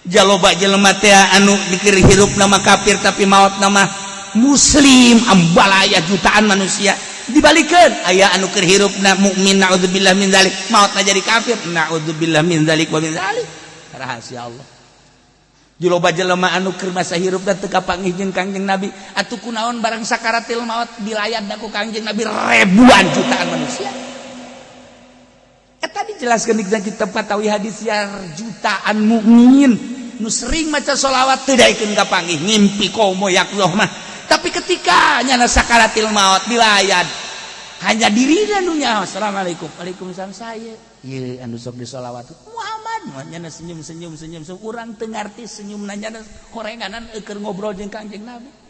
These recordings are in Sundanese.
Jaloba jelema teh anu dikir hirup nama kafir tapi maut nama muslim, ambalaya jutaan manusia. Dibalikan, aya anu keur hirup na mukmin, naudzubillah min dzalik, mautna jadi kafir, naudzubillah min dzalik wa min dzalik. Rahasia Allah. Loba jelema anu keur masa hirup dan teu kapanggih jeung Kangjeng Nabi, atuh kunaon barang sakaratil maut dilayat ku Kangjeng Nabi ribuan jutaan manusia? Eta dijelaskan di kitab Fatawi hadis ya, jutaan mukmin nu sering maca sholawat teu daekeun kapanggih, ngimpi komo yaqzoh mah. Tapi ketika nyana sakaratil maut dilayat, hanya dirinya nu nyaho, "Assalamualaikum." "Waalaikumsalam." "Saya ieu anu sok disolawat Muhammad." Nyana senyum, senyum, senyum. Urang teu ngarti senyum, nanya horenganan keur ngobrol jeung Kangjeng Nabi.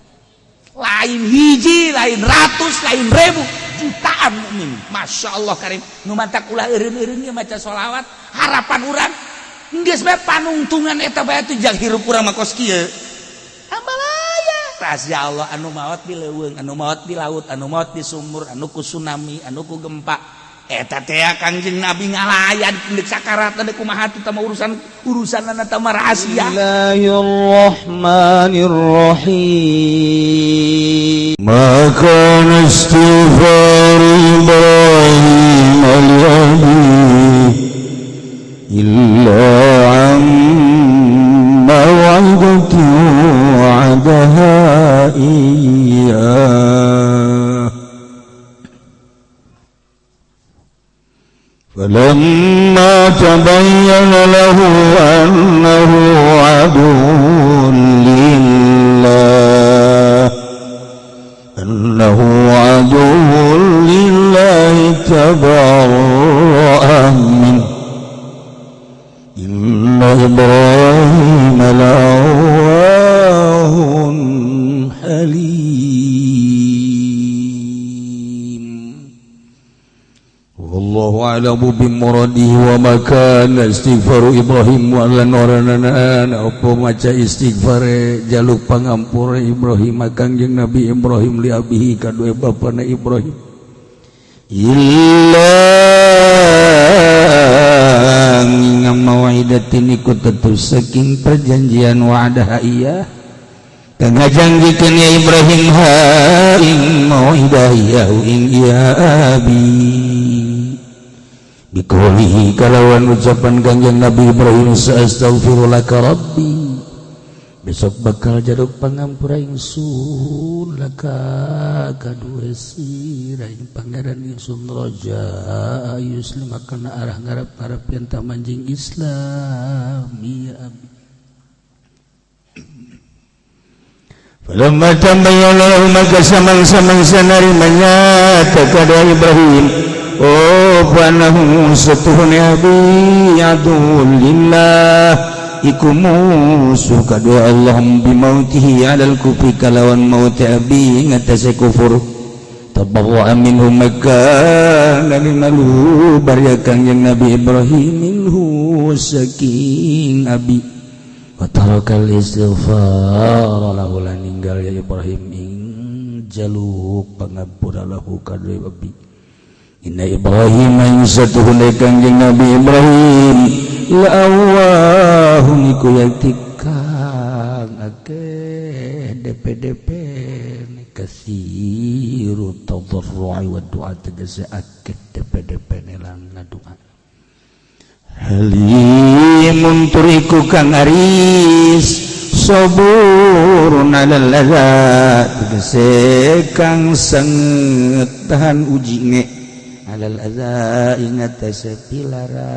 Lain hiji, lain ratus, lain ribu, jutaan mukmin. Masya Allah karim. Nu mantak ulah eureun-eureun maca sholawat. Harapan urang geus bae panungtungan eta bae teh jang hirup urang mah kos kieu. Ambalaya rahasia Allah. Anu maot di leuweung, anu maot di laut, anu maot di sumur, anu ku tsunami, anu ku gempa, eta teh Kangjeng Nabi ngalayan deuk sakarat deuk kumaha. Teh mah urusan urusan eta mah rahasia. Bismillahirrahmanirrahim. ما كان استغفار إبراهيم لأبيه إلا عن موعدة وعدها إياه، فلما تبين له أنه عدو لله أنه عدو لله تبرأ منه، إن إبراهيم لأواه حليم. والله أعلم بمراده. وما كان استغفار إبراهيم lan oranana apa maca istighfar jaluk pangampura Ibrahim Kangjeng Nabi Ibrahim li abihi kadue bapana Ibrahim illa mau'idatin iku tetep saking perjanjian wa'adaha iya kang ngajanjikeun ya Ibrahim ha ing mau'idah ya ing ya abi biqaulihi kalawan ucapan Kangjeng Nabi Ibrahim, "Sa'astaghfiru laka rabbi," besok bakal jaluk pangampura ingsun, laka kadue sira ing pangeran ingsun, roja yuslim kana arah ngarep-ngarep yen manjing Islam ya abi. Falamma tabayyana lahu, maka samang-samang narimanya kepada Ibrahim, oh fanahu satuhun abi aduwwun lillah iku musuh kadua Allah, bimautihi alal kufri kalawan maut abi ngatasé kufur, tabarra'a minhu maka malu barya Kangjeng Nabi Ibrahim minhu saking abi, wa tarakal istighfar lahu lan ninggal ya Ibrahim ing jaluk pangampura lahu kadua abi. Inna Ibrahim ing satuhune Kangjeng Nabi Ibrahim la'awahun iku yakti kang akeh DPDP kasiru tadarru'i wa du'a, tegese akeh DPDP lan ngadoa, halimun tur iku kang aris, saburun alal adza tegese kang sanget tahan uji nge, alal adza ingat pilara,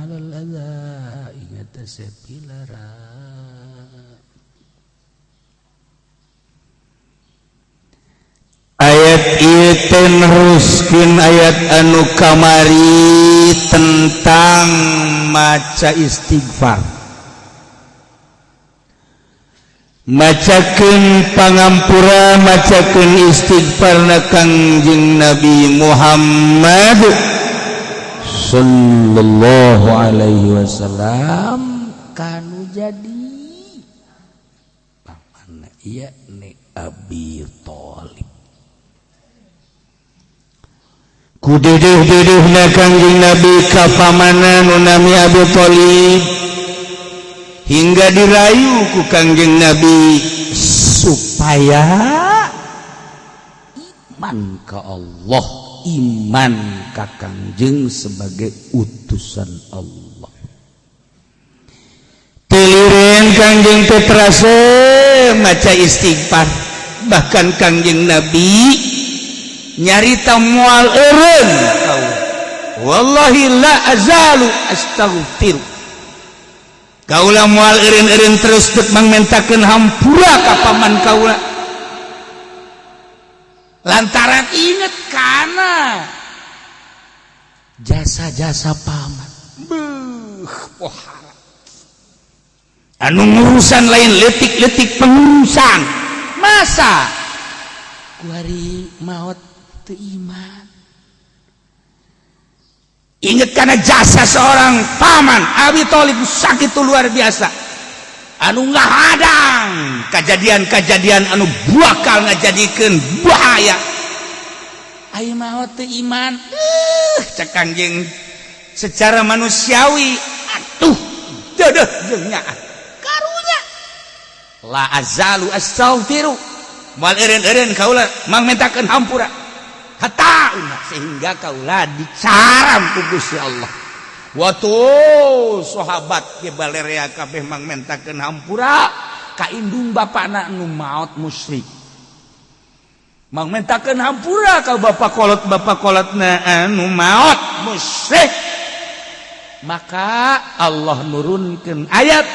alal adza ingat pilara. Ayat ieu teh neruskeun ayat anu kamari tentang maca istighfar, macakeun pangampura, macakeun istighfar na Kangjeng Nabi Muhammad sallallahu alaihi wasallam kanu jadi paman yakni Abi Thalib. Ku didih-didihna Kangjeng Nabi ka pamanan nu nami Abi Thalib. Hingga dirayu ku Kangjeng Nabi supaya iman ke Allah, iman ka Kangjeng sebagai utusan Allah. Teu liren Kangjeng teh terasa maca istighfar. Bahkan Kangjeng Nabi nyarita, "Moal eureun wallahi, la azalu astaghfir." Kaula moal eureun-eureun terus dek mangmentakeun hampura ka paman kaula, lantaran inget kana jasa-jasa paman. Beuh, pohara anu ngurusan lain letik-letik pengurusan. Masa kuari maut teu iman? Ingat karena jasa seorang paman Abi Thalib sakit itu luar biasa, anu ngahadang kejadian-kejadian anu bakal ngajadikeun bahaya. Ayo maut teu iman. Cek Kangjeng, secara manusiawi atuh deudeuh jeung nyaah. Karunya. La azalu astaghfiru, moal eureun-eureun kaula mangmentakeun hampura hatta sehingga kaula dicaram ku Gusti Allah. Waktu sahabat ge balerea kabeh mangmentakeun hampura ka indung bapakna nu maot musyrik, mangmentakeun hampura ka bapak kolot, bapak kolotna anu maot musyrik. Maka Allah nurunkeun ayat.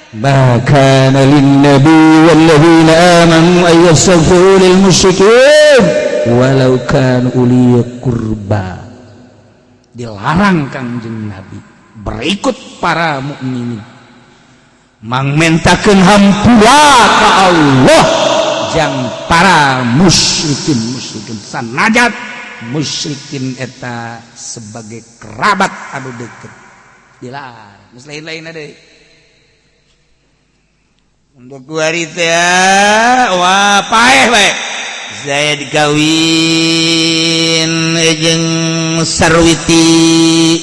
ما كان للنبي والذين آمنوا أن يستغفروا للمشركين ولو كانوا أولي قربى. Dilarang Kangjeng Nabi berikut para mukminin mangmentakeun hampura ka Allah jang para musyrikin. Musyrikin, sanajan musyrikin eta sebagai kerabat anu deket, dilarang. Geus lain-lain ada untuk kuari teh. Wah, paeh bae Zaid kawin jeung Sarwiti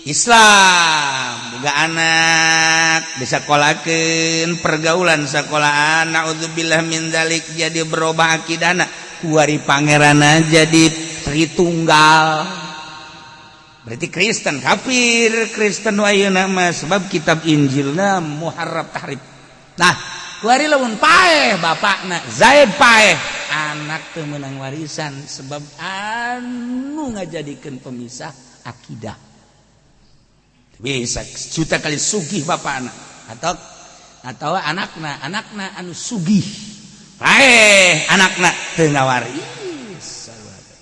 Islam, boga anak, disekolakeun, pergaulan sekolahan, naudzubillah min dzalik, jadi berubah akidahna. Kuari pangeranna jadi Tritunggal, berarti Kristen, kafir Kristen ayeuna mah, sebab kitab Injilna muharraf, tahrif. Nah, kuari lamun paeh bapakna Zaid, paeh anak teu meunang warisan, sebab anu ngajadikeun pemisah akidah. Bisa juta kali sugih bapakna atau anakna, anakna anu sugih, paeh anakna teu ngawaris.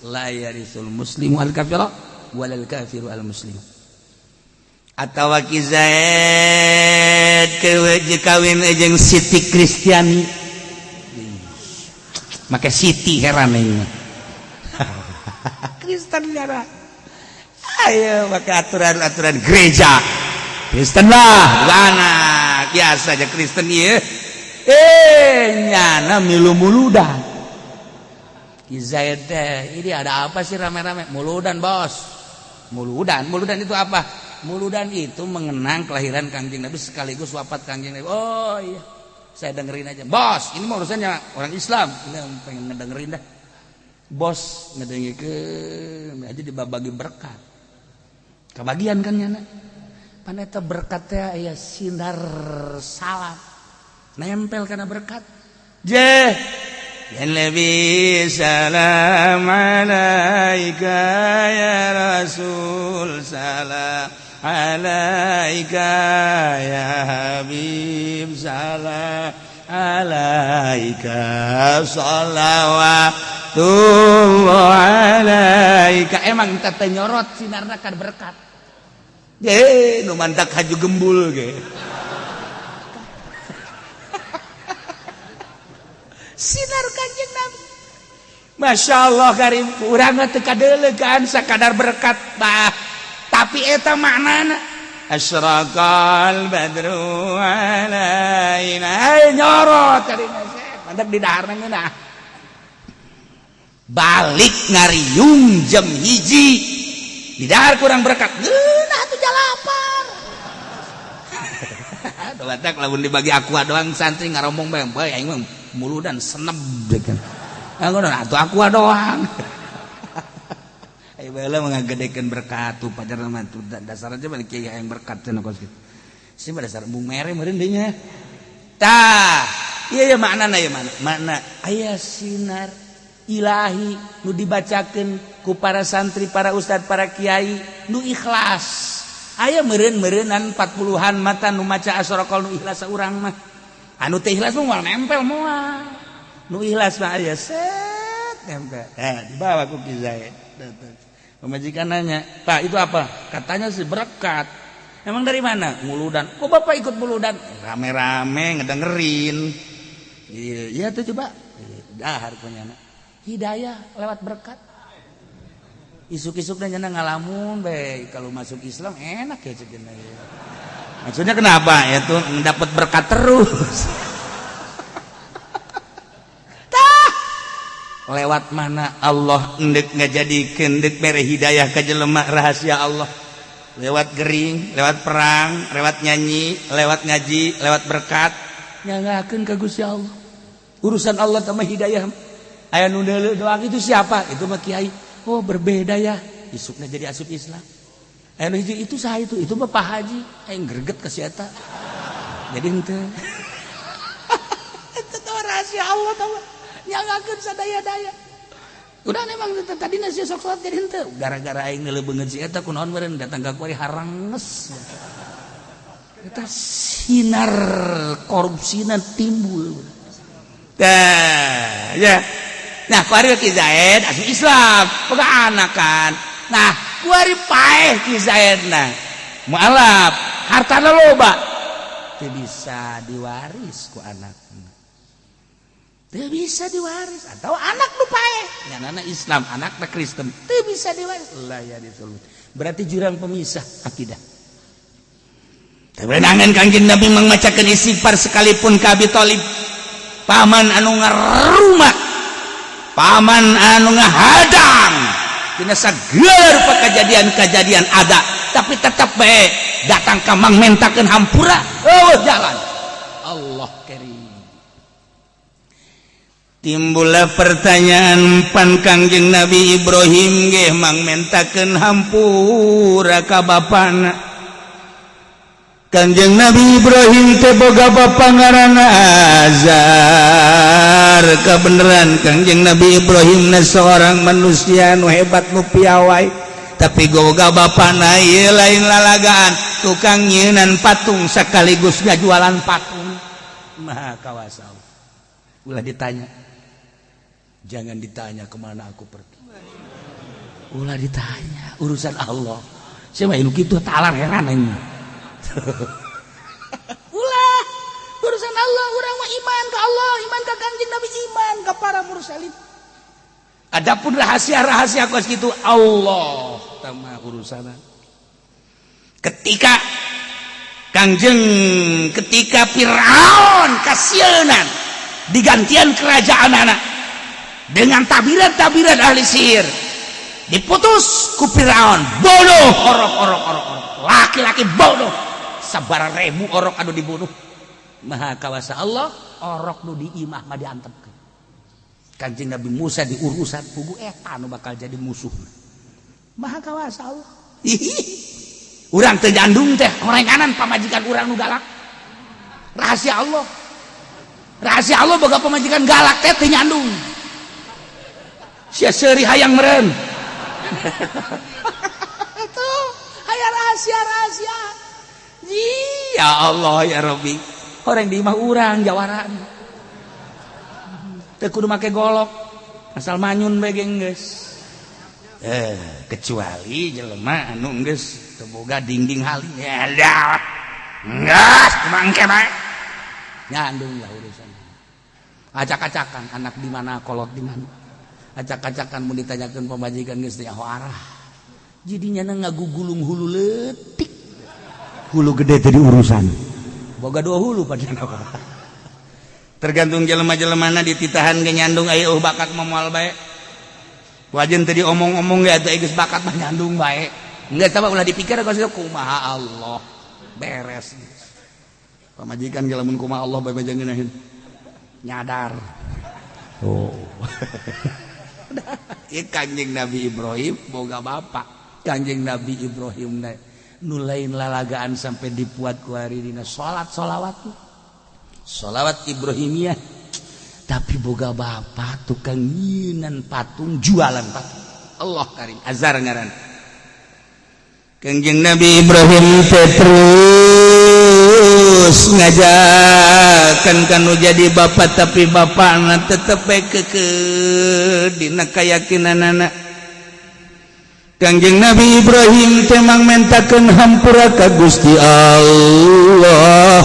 La yarisul muslimu al kafira walal kafiru al muslim. Atau Ki Zaid kawin jeung Siti Kristiani, make Siti, heran ini Kristen gara. Ayo, pakai aturan-aturan gereja Kristen lah, anak biasa aja Kristen ya. Eh, nyana milu muludan. Ki Zaid teh, "Ini ada apa sih rame-rame?" "Muludan, Bos." "Muludan? Muludan itu apa?" "Muludan itu mengenang kelahiran Kangjeng Nabi sekaligus wafat Kangjeng Nabi." "Oh iya, saya dengerin aja, Bos. Ini mau urusannya orang Islam, ini pengen ngedengerin dah, Bos." Ngedengerin aja dibagi berkat, kebagian kan nyana. Paneta berkatnya aya sinar salam nempel karena berkat. Je Ya Nabi, salam alaika, ya Rasul, salam alaika, ya Habib, salam alaika, salawatullah alaika. Emang teh nyorot sinarna kan berkat. Je nu mantak haju gembul ge. Sinar Kanjeng Nabi, Masya Allah karim. Urang mah teu kadeulegan sakadar berkat bah, tapi eta maknana. Asyraqal badru alaina. Ay, nyorot tadi mantap di daharna ngeunah. Balik ngariung jam 1, di dahar kurang berkat, ngeunah tuh jalapar. Batak lamun dibagi Aqua doang, santri ngarombong bae bae, aing mah muludan seneb kan. Ngono atuh, Aqua doang. Ayo baheula mah ngagedekeun berkat tuh, pajar mah tuh dasar aja balik kiai yang berkat cenah kos kitu. Sih dasar embung mere meureun deui nya. Tah, iya ya, makna ya, mana? Makna aya sinar ilahi nu dibacakeun ku para santri, para ustad, para kiai nu ikhlas. Aya meureun-meureunan 40-an mata nu maca asyraqal nu ikhlas urang mah. Anu teu ikhlas mah moal nempel, moal. Nu ikhlas mah aya set nempel. Eh, dibawa ku Ki Zaid. Pemajikan nanya, "Pak, itu apa?" Katanya sih berkat. "Emang dari mana?" "Muludan." "Kok Bapak ikut muludan?" "Rame-rame ngedengerin." Iya, iya tuh coba. Dahar punya hidayah lewat berkat. Isuk-isuk dan nyana ngalamun bae, kalau masuk Islam enak ya cek. Maksudnya kenapa? Ya tuh dapat berkat terus. Tah, lewat mana Allah endek ngajadikeun, endek mere hidayah ka jelema, rahasia Allah. Lewat gering, lewat perang, lewat nyanyi, lewat ngaji, lewat berkat. Nyanggakeun ka Gusti Allah. Urusan Allah sama hidayah. Aya nu doang, "Itu siapa?" "Itu mah kiai." "Oh, berbeda ya." Isukna jadi asup Islam. Aya nu hiji, "Itu saha itu?" "Itu mah Pak Haji." Aing greget ka si eta. Jadi henteu. Itu teh rahasia Allah tah. Nyanggakeun sadaya-daya. Udah memang tadi nasi sok salat jadi henteu. Gara-gara aing neuleuh beungeut si eta, kunaon meureun datang ka kuari haranges. Eta sinar korupsina timbul. Tah, ya. Nah, kuari Ki Zaid asup Islam, boga anak kan. Nah, kuari paeh Ki Zaid nah. Mualaf, hartana loba. Teu bisa diwaris ku anak. Teu bisa diwaris atau anak nu paeh. Nyanana Islam, anakna Kristen. Teu bisa diwaris. Lah ya disuruh. Berarti jurang pemisah akidah. Kewenangan Kangjeng Nabi memacakan istighfar sekalipun ka Abi Thalib, paman anu ngarumat, paman anu ngahadang dina segala rupa kejadian-kejadian ada, tapi tetap baik datang ka mang mentakeun hampura. Oh, jalan Allah karim. Timbullah pertanyaan, pan Kangjeng Nabi Ibrahim ge mang mentakeun hampura ka bapana. Kanjeng Nabi Ibrahim teh boga bapa ngaranna Azar. Kebenaran Kanjeng Nabi Ibrahim na seorang manusia nu hebat, nu piawai, tapi boga bapana ieu lain lalagaan, tukang nyeunan patung sekaligus ngajualan patung. Maha kawasa. Ulah ditanya, jangan ditanya kemana aku pergi, ulah ditanya, urusan Allah. Saya mah kitu talar heran ini. Ulah, urusan Allah. Urang mah iman ke Allah, iman ke Kanjeng Nabi, iman ke para mursalin. Adapun rahasia-rahasia kos gitu, Allah sama urusan. Ketika Kangjeng, ketika Firaun kasieunan digantian kerajaan anak dengan tabiran-tabiran ahli sihir, diputus ku Firaun, bodoh orok orok orok orok laki-laki, bodoh sabara ribu orok anu dibunuh. Maha kawasa Allah, orok nu di imah mah diantepkeun. Kanjeng Nabi Musa diurusan pugu eta nu bakal jadi musuh. Maha kawasa Allah. Urang teu jandung teh kanan pamajikan urang nu galak. Rahasia Allah, rahasia Allah. Boga pamajikan galak teh teu nyandung sia, seuri hayang meureun. Itu aya rahasia-rahasia. Ya Allah ya Rabbi, orang di imah urang jawara teu kudu make golok, asal manyun bae geus. Eh, kecuali jelema anu geus teu boga dinding haling ya dah geus mangke bae nyandung lah. Urusan acak-acakan, anak di mana, kolot di mana, acak-acakan. Mun ditanyakeun pamajikan geus teu arah, jadinya ngagugulung hulu leutik, hulu gede tadi. Urusan boga dua hulu pada tergantung jelema-jelemana. Dititahan ge nyandung. Aya oh bakat moal bae wajen tadi omong-omong ge atuh geus bakat mah nyandung bae. Enggak, coba ulah dipikir kalau kumaha Allah beres. Pamajikan ge lamun kumaha Allah bae bae ngeunaheun. Nyadar. Oh. Ieu Kanjeng Nabi Ibrahim boga bapak. Kanjeng Nabi Ibrahim na nu lain lalagaan sampai dipuat ku hari dina salat solawat. Solawat Ibrahimiyah. Tapi boga bapak tukang nyieunan patung, jualan patung. Allah karim, Azar ngaran. Kanjeng Nabi Ibrahim teh terus ngajakan kanu jadi bapak, tapi bapakna tetep bae keukeuh dina keyakinanana. Kanjeng Nabi Ibrahim teh mangmentakeun hampura ka Gusti Allah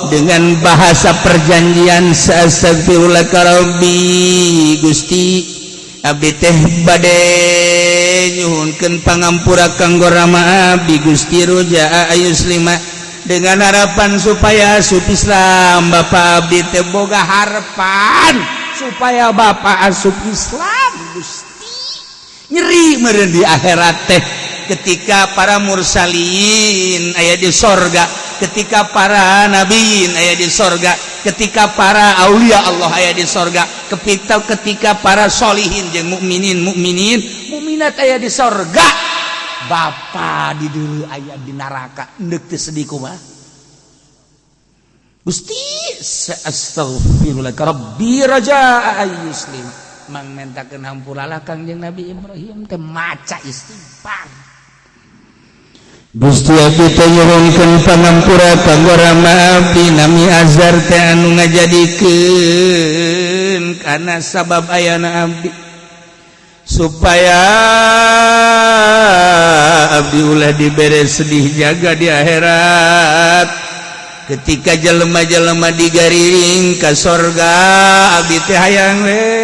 dengan bahasa perjanjian, "Sa'astaghfiru laka rabbi." Gusti, abdi teh bade nyuhunkeun pangampura kanggo rama abdi, Gusti, roja ayyuslima, dengan harapan supaya asup Islam. Bapak abdi teh boga harapan supaya bapak asup Islam, Gusti. Nyeri meureun di akhirat teh ketika para mursalin aya di sorga, ketika para nabiin aya di sorga, ketika para aulia Allah aya di sorga, ketika para solihin jeung mukminin, mukminin, mukminat aya di sorga, Bapak di dulu aya di neraka. Endek teu sedih kumaha, Gusti? "Astaghfirullah rabbi raja ayyuslim." Mangmentakeun hampura lah Kangjeng Nabi Ibrahim teh, maca istighfar. Gusti, abdi teh nyuhunkeun pangampura kanggo rama abdi nami Azar teh anu ngajadikeun kana sabab ayana abdi, supaya abdi ulah dibere sedih jaga di akhirat ketika jelema-jelema digariring ka sorga. Abdi teh hayang we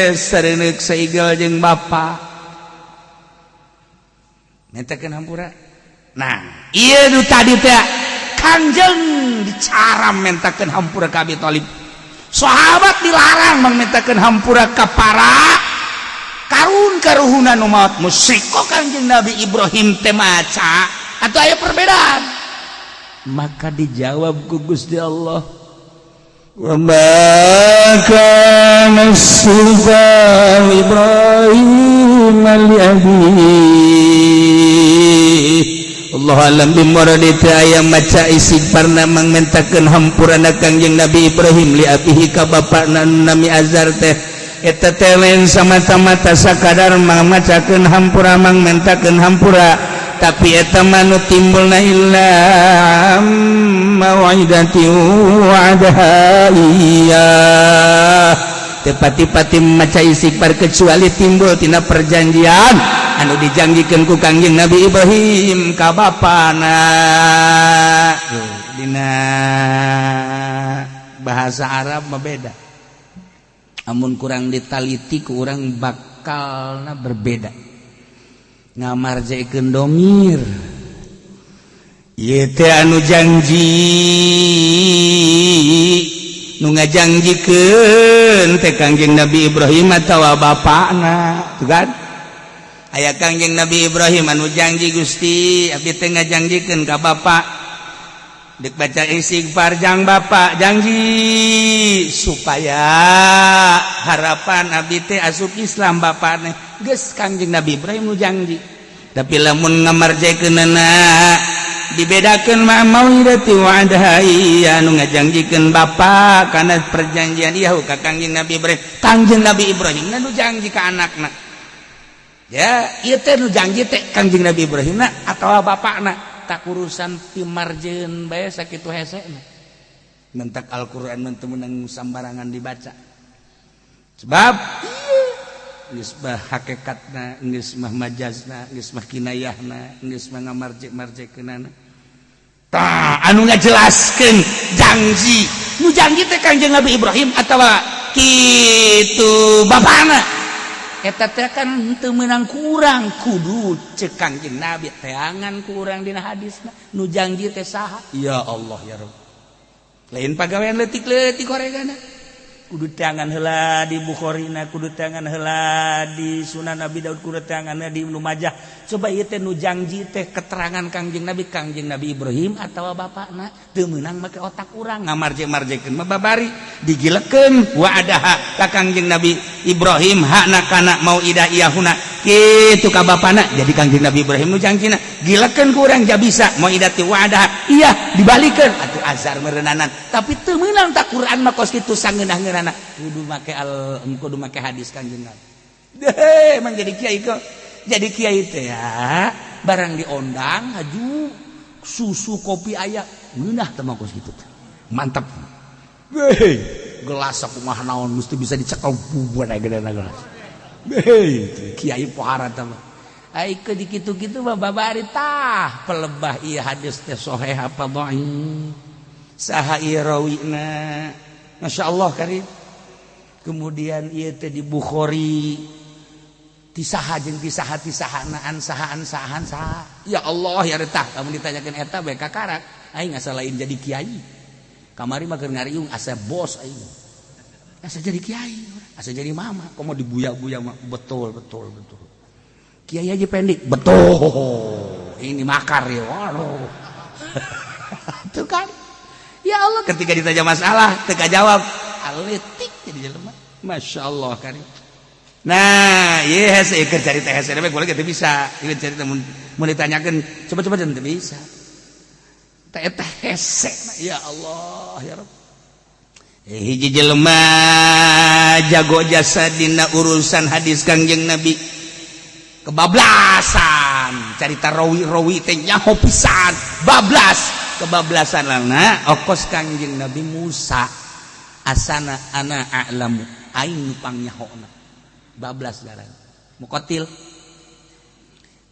sareungeuk saigel jeung bapa. Mentakeun hampura. Nah, ieu nu tadi teh Kangjeng dicaram mentakeun hampura ka Abi Thalib. Sahabat dilarang mentakeun hampura ka para karun karuhuna nu maot musyrik. Kok Kangjeng Nabi Ibrahim teh maca atau aya perbedaan? Maka dijawab ku Gusti Allah, "Wa ma kana istighfar Ibrahim li abihi." Allah alam bimuradi teh aya maca istighfar mangmentakeun hampurana Kangjeng Nabi Ibrahim li abihi ka bapakna nami Azar teh. Eta teh lain samata-mata sakadar mangmacakeun hampura, mangmentakeun hampura, tapi eta mah nu timbulna illa mau'idati wa'adaha iyyah. Teu pati-pati maca istighfar kecuali timbul tina perjanjian anu dijanjikeun ku Kangjeng Nabi Ibrahim ka bapana. Dina bahasa Arab mah beda, amun kurang ditaliti ku urang bakalna berbeda ngamarjekeun domir. Ieu teh anu janji, nu ngajanjikeun teh Kangjeng Nabi Ibrahim atawa bapakna tuh kan? Aya Kangjeng Nabi Ibrahim anu janji, "Gusti, abdi teh ngajanjikeun ka bapak dek baca istighfar jang bapak, janji supaya harapan abdi teh asup Islam bapak." Nih geus Kangjeng Nabi Ibrahim nu janji, tapi lamun ngamarjekeunana dibedakeun ma mauidati wa'adaha, anu ngajanjikeun bapak karena perjanjian ieu ka Kangjeng Nabi Ibrahim. Kangjeng Nabi Ibrahim nu janji ka anakna ya. Ieu teh nu janji teh Kangjeng Nabi Ibrahim na atawa bapakna? Tak urusan pimarjeun bae sakitu hese. Mentak Al-Qur'an mah teu meunang sambarangan dibaca, sebab geus mah hakikatna, geus mah majazna, geus mah kinayahna, geus mah ngamarjek-marjekeunana. Tah, anu ngajelaskeun janji, nu janji teh Kangjeng Nabi Ibrahim atawa kitu bapana, eta teh kan teu meunang kurang. Kudu cek Kangjeng Nabi teangan kurang dina hadisna, nu janji teh saha. Ya Allah, ya Rabb, lain pagawean leutik-leutik koregana. Kudu teangan heula di Bukhari na, kudu teangan heula di Sunan Abi Daud, kudu teangan di Ibnu Majah. Coba ieu teh nu jangji teh keterangan Kangjeng Nabi Ibrahim atawa bapakna teu meunang make otak urang ngamarje-marjekeun mah babari digilekeun wa adaha ka Kangjeng Nabi Ibrahim hakna kana mau idah iyahuna kitu ka bapana. Jadi Kangjeng Nabi Ibrahim nu jangjina gilekeun ku urang ja bisa mau idati wa adaha iya dibalikeun atuh azar meureunanan tapi teu meunang tak Quran mah kos kitu sangeunah-ngeunahna kudu make al kudu make hadis Kangjeng Nabi. Deh emang jadi kiai kok. Jadi kiai teh ya barang diondang haju susu kopi aya ngeunah teh mah kos kitu teh. Mantap. Hei, gelas kumaha naon mesti bisa dicekel bubuan aya gedena gelas. Hei, kiai pohara teh mah. Ai ke di kitu-kitu mah babari tah pelebah ieu hadis teh sahih apa dhaif. Saha ieu rawina. Masyaallah karim. Kemudian ieu teh di Bukhari tisaha jeung tisaha tisahanaan sahaan sahaan saha. Ya Allah ya retah kamu ditanyakeun eta bae kakarak aing asa lain jadi kiai. Kamari mah keur ngariung asa bos aing. Asa jadi kiai, asa jadi mama, komo dibuya-buya mah betul betul betul. Kiai aja pendek, betul. Ini makar ya. Waduh. Tuh kan. Ya Allah ketika ditanya masalah teu jawab, aletik jadi jelema. Masya Allah karim. Nah, iya hese keur carita hese bae boleh teu bisa. Ieu carita mun ditanyakeun coba-coba teu bisa. Teh eta hese. Ya Allah ya Rabb. Hiji jelema jago jasa dina urusan hadis Kangjeng Nabi. Kebablasan carita rawi-rawi teh nyaho pisan, bablas kebablasan lana okos Kangjeng Nabi Musa asana ana a'lamu aing nu pangnyaho. Bablas garan mukotil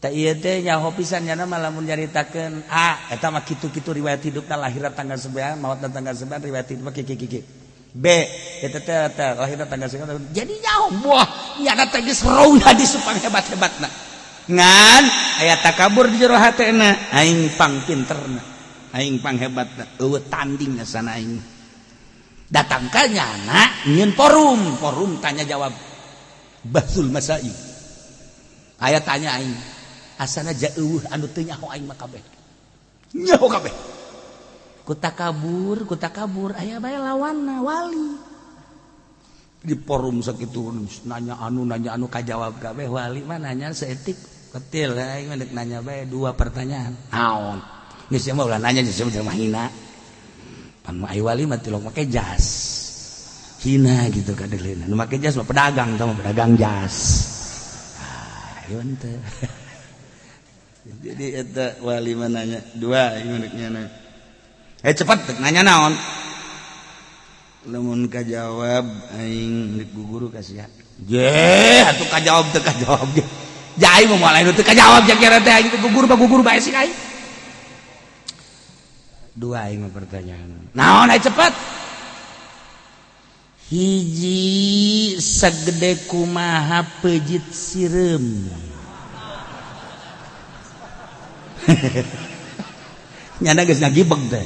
tak ieu teh nyaho pisan nyana mah lamun nyaritakeun A eta mah kitu-kitu riwayat hidupna lahirna tanggal 9 maotna tanggal 9 riwayat hidup mah kieu B eta teh eta lahirna tanggal 9 jadi nyaho wah nyana teh geus rawi hadis pang hebat-hebatna ngan aya takabur di jero hatena aing pang pinterna aing pang hebatna eueuh tanding sana aing datang ka nyana nyieun forum forum tanya jawab Basul Masail aya tanya aing asana jauh anu teu nyaho aing mah kabeh nyaho kabeh ku takabur aya bae lawanna wali di forum sakitu nanya anu kajawab kabeh wali mah nanya saeutik ketil aing mah nanya bae dua pertanyaan naon geus mah ulah nanya geus mah hina pan mah wali mah tilok make jas hina gitu kadelena nu make jas mah pedagang tah pedagang jas ah ieu teh jadi eta wali mah nanya dua ieu rek nanya cepat nanya naon lamun kajawab aing rek guguru ka sia je atuh kajawab teu kajawab ge ja aing mah moal teu kajawab ja kira teh aing gugur mah gugur bae sih aing dua aing mah pertanyaan naon aing cepat hiji segede kumaha pejit sireum nyana geus ngagibeg teh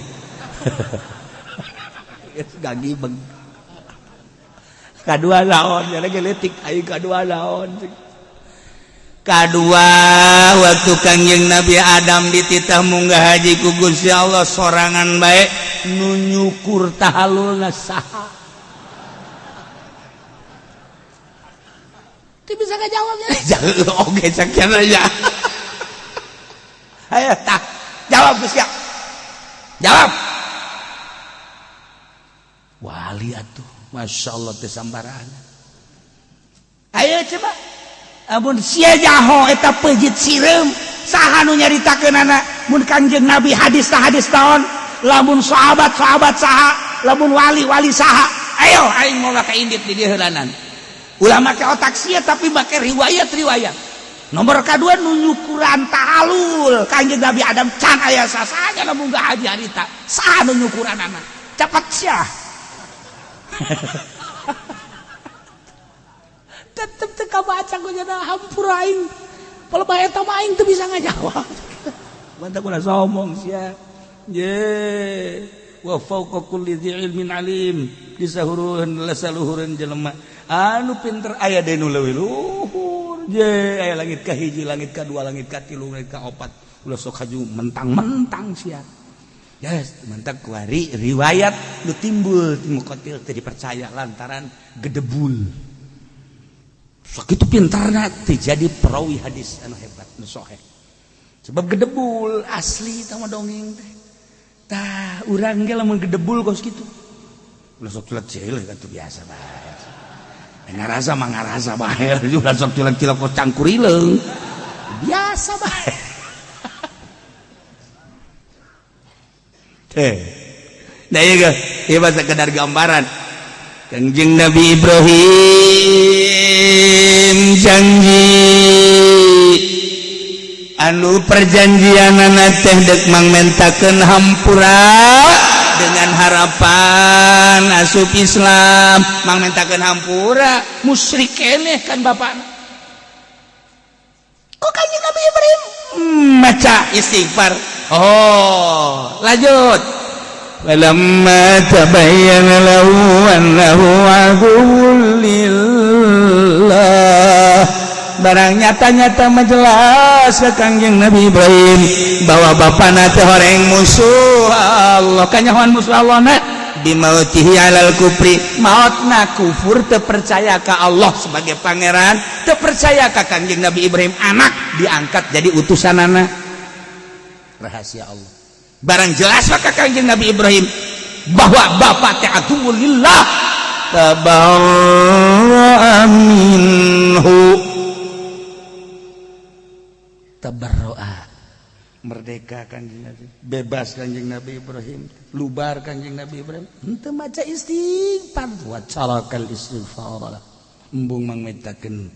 geus ngagibeg kadua naon nyana ge leutik aing kadua naon kadua waktu Kangjeng Nabi Adam dititah munggah haji ku Gusti Allah sorangan bae nu nyukur tahalulna saha teu bisa ngajawabnya. Oke sakian aja. Ayo tah jawab geus ya. Jawab. Wali atuh, Masya Allah teh sambarangan. Ayo coba. Amun sia nyaho eta pejit sireum, saha nu nyaritakeunana? Mun Kangjeng Nabi hadis tah hadis naon? Lamun sahabat-sahabat saha, lamun wali-wali saha? Ayo aing moal ka indit di dieu heulanan. Ulah make otak sia tapi make riwayat-riwayat. Nomor kedua nu nyukuran tahalul Kangjeng Nabi Adam can aya sasanya lamun munggah haji harita. Saha nu nyukuranana? Cepat sia. Tetep teu kabaca ku nya hampura aing. Palebah eta mah aing teu bisa ngajawab. Mantap ulah sombong sia. Ye wa fawqa kulli dzi ilmin alim disahuruheun lasaluhureun jelema anu pinter aya deui nu leuwih luhur. Je aya langit ka hiji, langit ka dua, langit ka tilu, langit ka opat. Ulah sok haju mentang-mentang sia. Yes, mantap kuari riwayat nu timbul ti Muqatil teu dipercaya lantaran gedebul. Sakitu pintarna teu jadi perawi hadis anu hebat, nu soheh. Sebab gedebul asli tah mah dongeng teh. Tah urang ge lamun gedebul kos kitu. Ulah sok cilek-cilek atuh, biasa bae. Ngarasa mah ngarasa bae, ulah sok cilek-cilek kos cangkurileung. Biasa bae. Teh. Nah ieu ieu mah sekedar gambaran. Kangjeng Nabi Ibrahim janji anu perjanjianana teh dek mangmentakeun hampura dengan harapan asup Islam, mangmentakeun hampura musyrik keneh kan bapakna. Kok Kanjeng Nabi Ibrahim maca istighfar? Oh, lanjut. Falamma tabayyana lahu annahu aduwwun lillah, barang nyata-nyata majelas ke Kangjeng Nabi Ibrahim bahwa bapana teh horeng musuh Allah, kanyahoan musuh Allah na bimautihi alal kufri, mautna kufur, teu percaya ka Allah sebagai pangeran, teu percaya ka Kangjeng Nabi Ibrahim anak diangkat jadi utusanana. Rahasia Allah, barang jelas maka Kangjeng Nabi Ibrahim bahwa bapak teh aduwwun lillah, tabarra'a minhu. Tabarra'a, merdeka Kangjeng Nabi, bebas Kangjeng Nabi Ibrahim, lubar Kangjeng Nabi Ibrahim henteu maca istighfar wa tarakal istighfar, embung mangmentakeun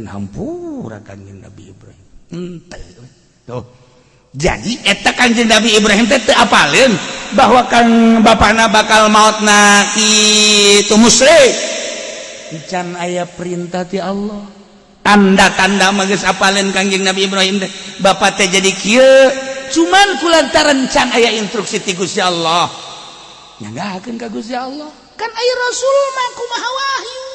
hampura Kangjeng Nabi Ibrahim henteu. Tuh, jadi eta Kangjeng Nabi Ibrahim teh teu apaleun bahwa kang bapana bakal mautna kitu musyrik. Can aya perintah ti Allah, tanda-tanda mah geus apaleun Kangjeng Nabi Ibrahim teh bapak teh jadi kieu, cuman kulantaran can aya instruksi ti Gusti Allah, nyanggakeun ka Gusti Allah. Kan aya Rasul mah kumaha wahyu?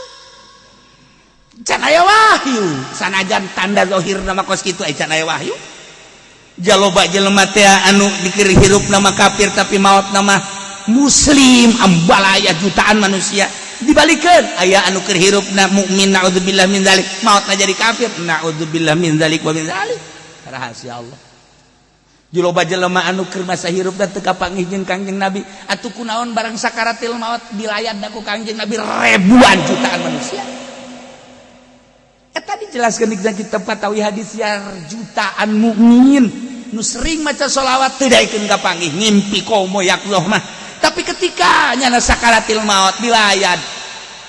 Can aya wahyu. Sanajan tanda zahir nama kos kitu, aya can aya wahyu. Jaloba jelema teh anu dikir hirup nama kafir tapi maut nama muslim, ambalaya jutaan manusia. Dibalikeun, aya anu keur hirup na mukmin, naudzubillah min dzalik, mautna jadi kafir, naudzubillah min dzalik wa min dzalik. Rahasia Allah. Jloba jelema anu keur masa hirup dan teu kapanggih jeung Kangjeng Nabi, atuh kunaon barang sakaratil maut dilayat ku Kangjeng Nabi ribuan jutaan manusia? Eta dijelaskeun di kitab Fatawi hadis jutaan mukmin nu sering maca sholawat teu daekeun kapanggih, ngimpi komo yaqzoh mah. Tapi ketika nyana sakaratil maut dilayat,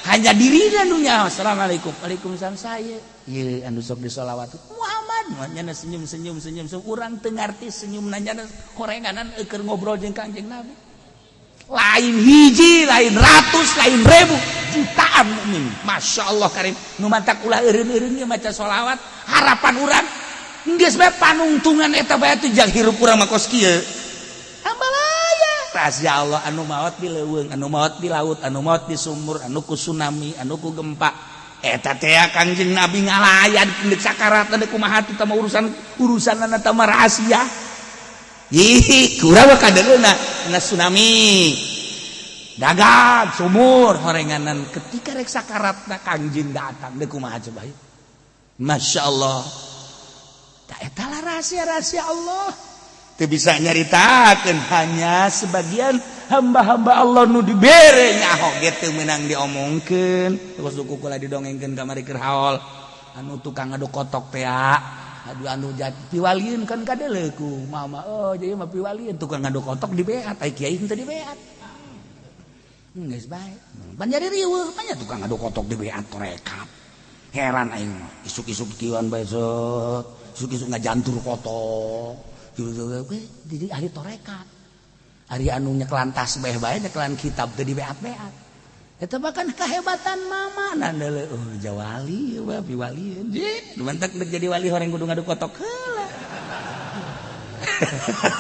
hanya dirina nu nyaho, "Assalamualaikum." "Waalaikumsalam." "Saya ieu anu sok disolawat Muhammad." Nyana senyum senyum senyum, so urang teu ngarti senyum nyana, horenganan keur ngobrol jeung Kangjeng Nabi. Lain hiji, lain ratus, lain ribu, jutaan mukmin, Masya Allah karim, nu mantak ulah eureun-eureun maca sholawat. Harapan urang geus bae panungtungan eta bae teh jang hirup urang mah kos kieu. Ambalaya rahasia Allah, anu maot di leuweung, anu maot di laut, anu maot di sumur, anu ku tsunami, anu ku gempa. Eta teh Kangjeng Nabi ngalayan deuk sakarat deuk kumaha teh mah urusan urusanna teh mah rahasia. Ih, kurang mah kadeuna na tsunami, dagang sumur, horenganan ketika rek sakaratna Kangjeng datang deuk kumaha coba? Masya Allah. Tak, eta lah rahasia-rahasia Allah. Teu bisa nyaritakeun, hanya sebagian hamba-hamba Allah nu dibere nyaho ge teu meunang diomongkeun. Terus duku kula didongengkeun kamari keur haol, anu tukang ngaduk kotok teh, aduh, anu jati piwalieun kan kadeuleu ku mama. Oh, jadi mah piwalieun tukang ngaduk kotok dibeat, ai kiai henteu dibeat. Geus bae pan jadi riweuh banyak tukang ngaduk kotok dibeat torekat. Heran aing mah, isuk-isuk kieuan bae set, isuk-isuk ngajantur kotok. Jadi ahli torekat, ari anu nyekelan tasbih bae, nyekelan kitab teu dibeat-beat. Eta bahkan kehebatan mama nandele. Oh, jawali mah piwalieun. Ji, mantak dek jadi wali horeng kudu ngaduk kotok heula.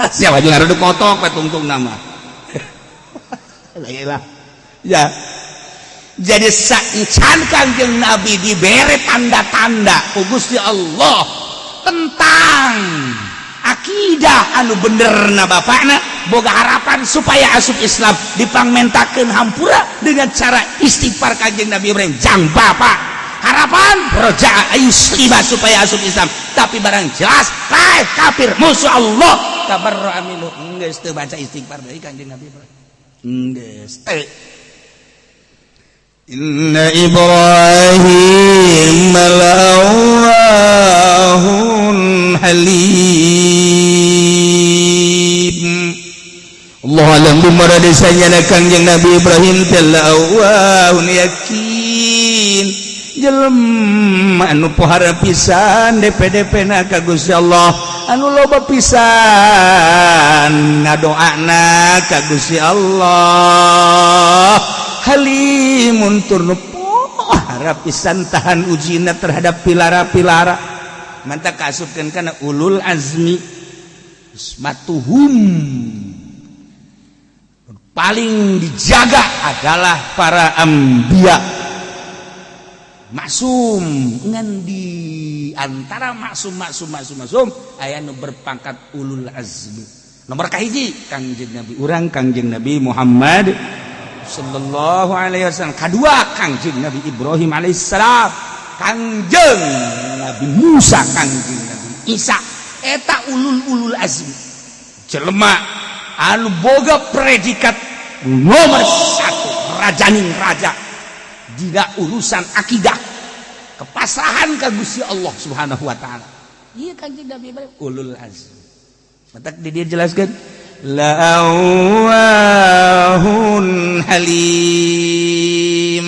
Siapa juga ngaduk kotok we tungtung nama. Lah ya. Jadi saencan Kangjeng Nabi dibere tanda-tanda ku Gusti Allah tentang akidah anu bener na, bapakna boga harapan supaya asup Islam, dipangmentakeun hampura dengan cara istighfar. Kanjeng Nabi Ibrahim jang bapak, harapan roja ayuslima supaya asup Islam, tapi barang jelas kae kafir, musuh Allah, tabarra minhu, geus teu baca istighfar deui Kanjeng Nabi Ibrahim, geus teu. إن إبراهيم لأواه حليم. الله أعلم بمراده. Sanyana Kangjeng Nabi Ibrahim teh لأواه yakin, jelema anu pohara pisan DPDP na ka Gusti Allah, anu loba pisan ngadoana ka Gusti Allah, حليم tur nu pohara pisan tahan ujina terhadap pilara-pilara. Mantap, kaasupkeun kana ulul azmi, matuhum paling dijaga adalah para anbiya maksum. Ngan di antara maksum maksum maksum maksum aya nu berpangkat ulul azmi. Nomor kahiji Kangjeng Nabi urang, Kangjeng Nabi Muhammad sallallahu alaihi wasallam. Kadua Kangjeng Nabi Ibrahim alaihissalam, Kangjeng Nabi Musa, Kangjeng Nabi Isa. Eta ulul ulul azmi, jelema anu boga predikat nomor satu, rajaning raja dina urusan akidah, kepasrahan ka Gusti Allah Subhanahu wa taala. Iya, Kanjeng Nabi Ibrahim ulul azmi. Matak di dia jelaskan لأواه حليم,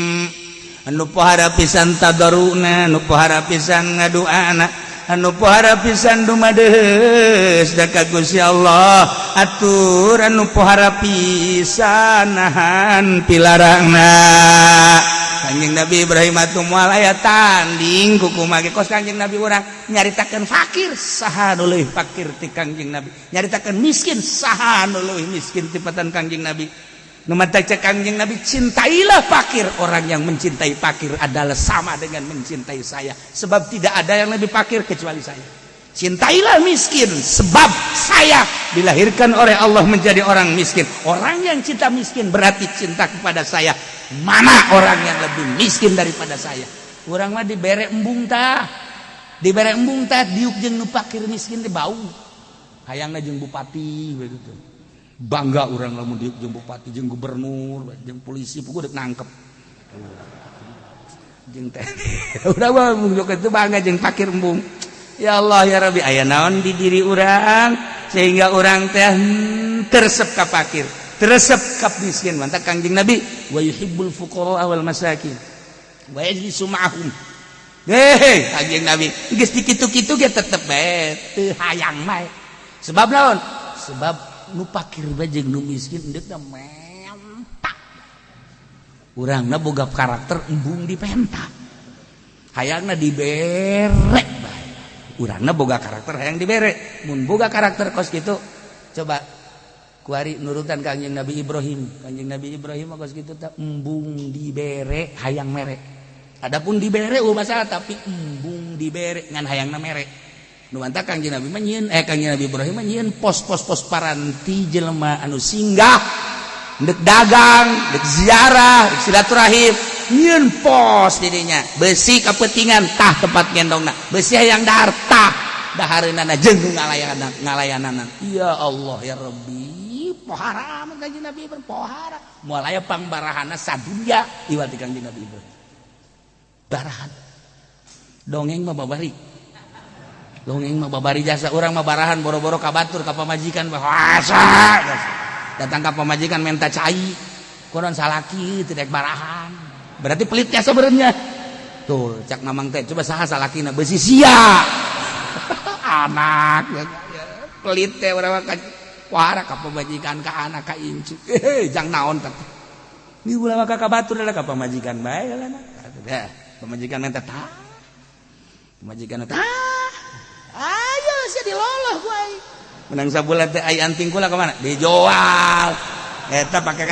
anu pohara pisan tadaruna, anu pohara pisan ngaduana, anu pohara pisan dumadeus da ka Gusti Allah, atur anu pohara pisan nahan pilarangna. Kanjeng Nabi Ibrahim atuh moal aya tanding kukumaha ge kos Kanjeng Nabi urang. Nyaritakeun fakir, saha nu leuwih fakir ti Kangjeng Nabi? Nyaritakeun miskin, saha nu leuwih miskin tibatan Kangjeng Nabi? Nu matak cek Kangjeng Nabi, "Cintailah fakir. Orang yang mencintai fakir adalah sama dengan mencintai saya, sebab tidak ada yang lebih fakir kecuali saya. Cintailah miskin, sebab saya dilahirkan oleh Allah menjadi orang miskin. Orang yang cinta miskin berarti cinta kepada saya. Mana orang yang lebih miskin daripada saya?" Urang mah dibere embung tah, dibere embung tah, diuk jeung nu fakir miskin teh bau. Hayangna jeung bupati begitu. Bangga urang lamun diuk jeung bupati, jeung gubernur, jeung polisi, pokoknya dek nangkep. Jeung teh urang mah itu bangga jeung fakir embung. Ya Allah ya Rabbi, aya naon di diri urang sehingga urang teh teresep ka fakir, teresep ka miskin? Mantap, Kangjeng Nabi ويحب الفقراء والمساكين ويجلس معهم. Hei, Kangjeng Nabi geus dikitu-kitu ge tetep bae teu hayang bae. Sebab naon? Sebab nu fakir bae jeung nu miskin endeukna menta. Urangna boga karakter embung dipenta, hayangna dibere bae. Urangna boga karakter hayang dibere. Mun boga karakter kos kitu, coba kuari nurutan Kangjeng Nabi Ibrahim. Kangjeng Nabi Ibrahim mah kos kitu teh, embung dibere hayang mere. Adapun dibere eueuh masalah, tapi embung dibere ngan hayangna mere. Nu mantap Kangjeng Nabi mah nyieun, eh, Kangjeng Nabi Ibrahim mah nyieun pos-pos pos paranti jelema anu singgah, dek dagang, dek ziarah, dek silaturahim, nyieun pos didinya. Besi kapetingan, tah tempat gendongna. Besi hayang dahar, tah dahareunana jeung nu ngalayanan ngalayanan. Ya Allah ya Rabbi, pohara Kanjeng Nabi Ibrahim, pohara. Moal aya pangbarahana sadunya iwal ti Kanjeng Nabi Ibrahim. Barahan. Dongeng mah babari. Dongeng mah babari jasa, urang mah barahan boro-boro ka batur, ka pamajikan mah asa. Datang ka pamajikan minta cai. Konon salaki tidak barahan. Berarti pelitnya sebenarnya. Tuh, cak mamang teh, coba saha salakina, besi sia. Anak ya, pelit teh urang mah, wara ka pamajikan, ka anak, ka incu. Jang naon teh? Ini ulah mah ka batur lah, ka pamajikan bae lah. Dah, pamajikan minta tah. Pamajikan tah. Ayo sia diloloh ku aing. Menang sabulan teh ai anting kula kemana? Dijual. Eta pake.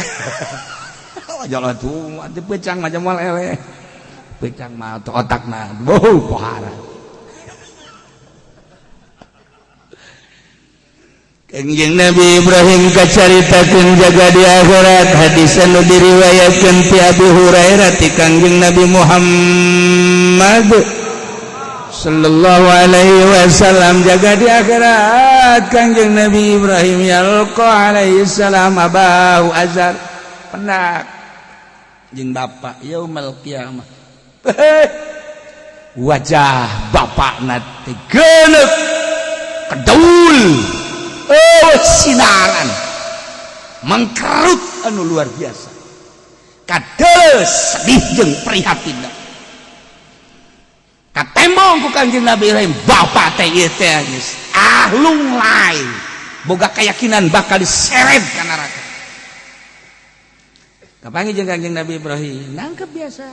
Oh, Jalan tuh atuh pecang macam moal eleh. Pecang mah otakna beuh pohara. Kangjeng Nabi Ibrahim kacaritakeun jaga di akhirat hadis anu diriwayatkeun ti Abi Hurairah ti Kangjeng Nabi Muhammad sallallahu alaihi wasallam jaga di akhirat Kangjeng Nabi Ibrahim yalqa alaihi salam abahu Azar pendak jeung bapak yaumal qiyamah wajah bapakna teh geuneuk kedaul oh sinaran mengkerut anu luar biasa kadeus sedih jeung prihatin katembong ku Kangjeng Nabi Ibrahim bapak teh ieu teh geus ah lunglai boga keyakinan bakal diseret ka neraka. Kapanggih jeung Kangjeng Nabi Ibrahim nangkep biasa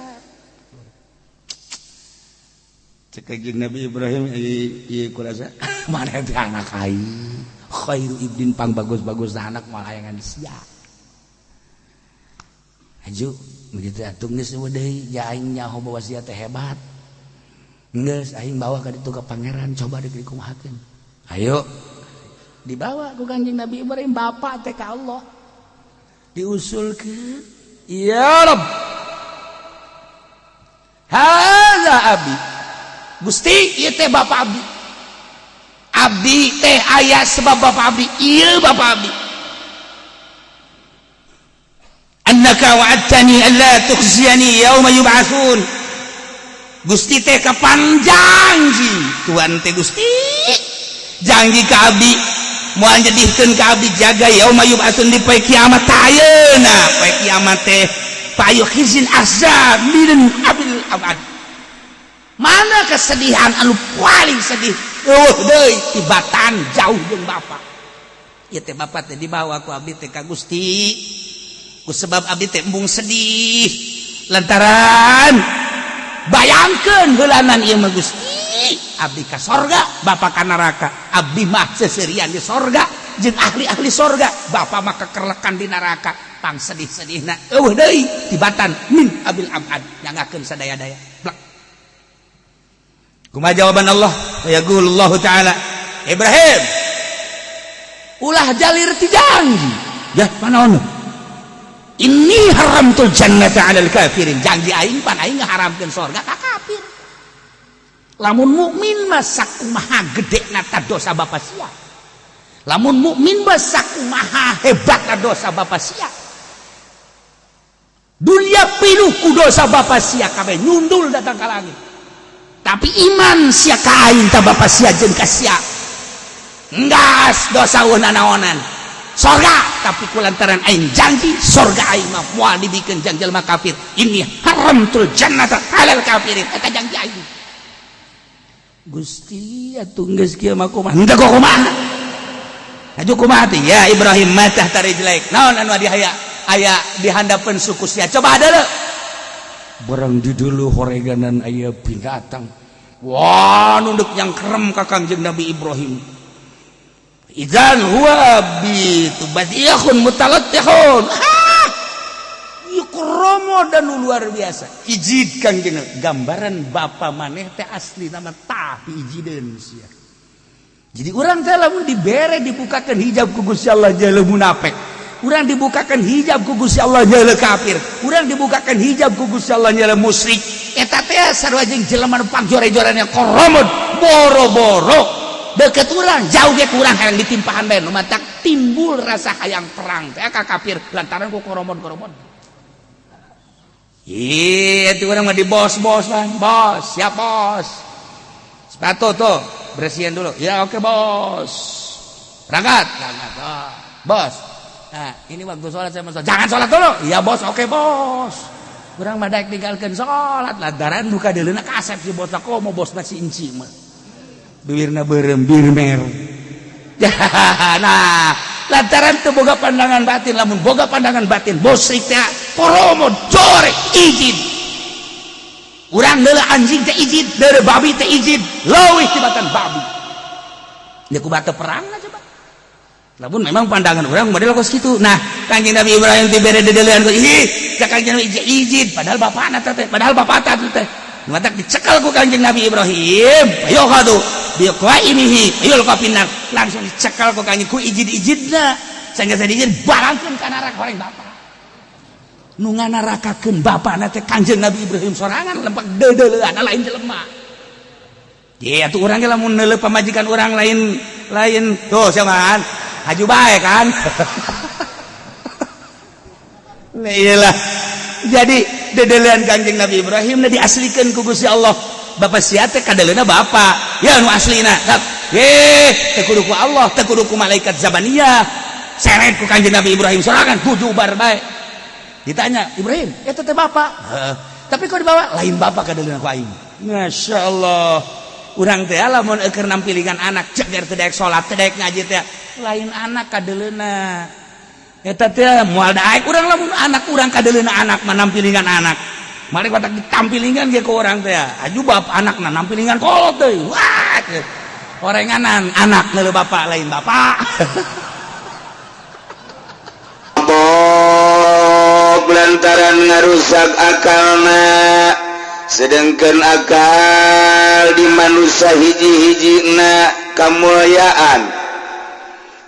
cek Kangjeng Nabi Ibrahim ieu kurasa mana teh anak aing khairu ibnin pang bagus-bagus anak malah hayangan sia aju begitu atuh geus deui ya aing nyaho bahwa sia teh hebat geus aing bawa ka ditu ka pangeran coba deuk dikumahakeun ayo dibawa ku Kangjeng Nabi Ibrahim bapak teh ka Allah diusulkeun ya Rabb hadza abi Gusti ieu teh bapak abdi abdi teh aya sebab bapak abdi ieu bapak abdi annaka wa'adtani alla tukhziyani yauma yub'atsun Gusti teh kapan janji Tuhan teh Gusti janji ka abdi moal nyedihkeun ka abdi jaga yauma yub'atsun di poe kiamat ayeuna poe kiamat teh payu khizin azab min abil abad mana kesedihan anu paling sedih eueuh deui tibatan jauh jeung bapak ieu teh bapak teh dibawa ku abdi teh ka Gusti ku sebab abdi teh embung sedih lantaran bayangkeun heulanan ieu mah Gusti abdi ka sorga bapak ka neraka abdi mah seserian di sorga jeung ahli-ahli sorga bapak mah kekerlekan di neraka pang sedih-sedihna eueuh deui tibatan min abil abad nyangakeun sadaya-daya. Kumaha jawaban Allah? Yaqulullahu ta'ala, Ibrahim, ulah jalir ti janji. Ya, panaon? Inni haramtul jannata 'alal kafirin. Janji aing pan aing ngaharamkeun sorga ka kafir. Lamun mukmin mah sakumaha gedena ta dosa bapa sia. Lamun mukmin mah sakumaha hebatna dosa bapa sia. Dunia pinuh ku dosa bapa sia kabeh nyundul datang ka langit. Tapi iman sia ka aing ta bapa sia jeung ka sia enggas dosa naonan sorga tapi kulantaran aing janji sorga aing mah moal dibikeun jang jelema kafir. Inni haramtul jannata alal kafirin eta janji aing. Gusti atuh geus kieu mah kumaha henteu kok kumaha aju kumaha teh ya Ibrahim ma tahta rijlaik naon anu di aya aya di handapeun suku sia coba ada barang di dulu horeganan aya binatang wah nunduk yang kerem ka Kangjeng Nabi Ibrahim idzan huwa bi tubadiyahun mutalattihun ieu kromo dan luar biasa ijid Kangjeng gambaran bapa maneh teh asli nama tah ijideun sia. Jadi urang teh lamun dibere dibukakeun hijab ku Gusti Allah jale munafik. Urang dibukakan hijab ku Gusti Allah nyele kafir. Urang dibukakan hijab ku Gusti Allah nyele musyrik. Eta teh sarua jeung jelema nu pangjore-jorene koromod boro-boro deket urang jauh ge kurang hayang ditimpahan bae nu matak timbul rasa hayang perang teh ka kafir lantaran ku koromod-koromod. Ih, itu urang mah di bos-bos bang. Bos, siap bos. Sepatu tuh bersihin dulu. Ya oke bos. Berangkat. Berangkat. Oh, bos. Nah, ini waktu sholat saya mau sholat. Jangan sholat dulu. Iya bos, oke bos. Kurang mah daek tinggalkeun sholat lantaran duka deuleuna kasep si bos komo bosna si inci mah. Bibirna beureum birmer. Nah, lantaran teu boga pandangan batin lamun boga pandangan batin bosrik teh koromo jore izin. Urang deuleu anjing teh izin, deuleu babi teh izin, leuwih tibatan babi. Dia kumaha teu perang lah coba. Lamun memang pandangan orang model kos kitu. Nah, Kanjeng Nabi Ibrahim dibere dedelean ku ih, cak Kanjeng Nabi izin, padahal bapakna teh, padahal bapak teh. Matak dicekal ku Kanjeng Nabi Ibrahim. Ayo kadu biqaimihi yulqa finnar. Langsung dicekal ku Kanjeng ku izin-izinna. Sanggeus izin barangkeun ka neraka horeng bapak. Nu nganarakakeun bapakna teh Kanjeng Nabi Ibrahim sorangan lempak deudeulean lain jelema. Ye atuh urang ge lamun neuleuh pamajikan urang lain lain tuh siapa kan? Haju bae kan. Nah, iyalah. Jadi dedelean Kanjeng Nabi Ibrahim na diaslikan ku Gusti Allah. Bapak sia teh kadeleuna bapak. Ya nu aslina. Ye, teu kudu ku Allah, teu kudu ku malaikat zabaniyah. Seret ku Kanjeng Nabi Ibrahim sorangan tujuh bar bae. Ditanya, "Ibrahim, eta teh bapak?" Heeh. Tapi kok dibawa? Lain bapak kadeleuna ku aing. Masya Allah. Urang teh lamun keur nampilingan anak ceger teu daek salat, teu daek ngaji teh lain anak kadeleuna. Eta teh moal daek urang lamun anak urang kadeleuna anak mah nampilingan anak. Mari batak ditampilingan ge ku urang teh. Aju bap anakna nampilingan kolot deui. Wah. Orenganan anak neuleuh bapak lain bapak. Mabok lantaran ngarusak akalna, sedangkan akal di manusia hiji-hijina kemuliaan.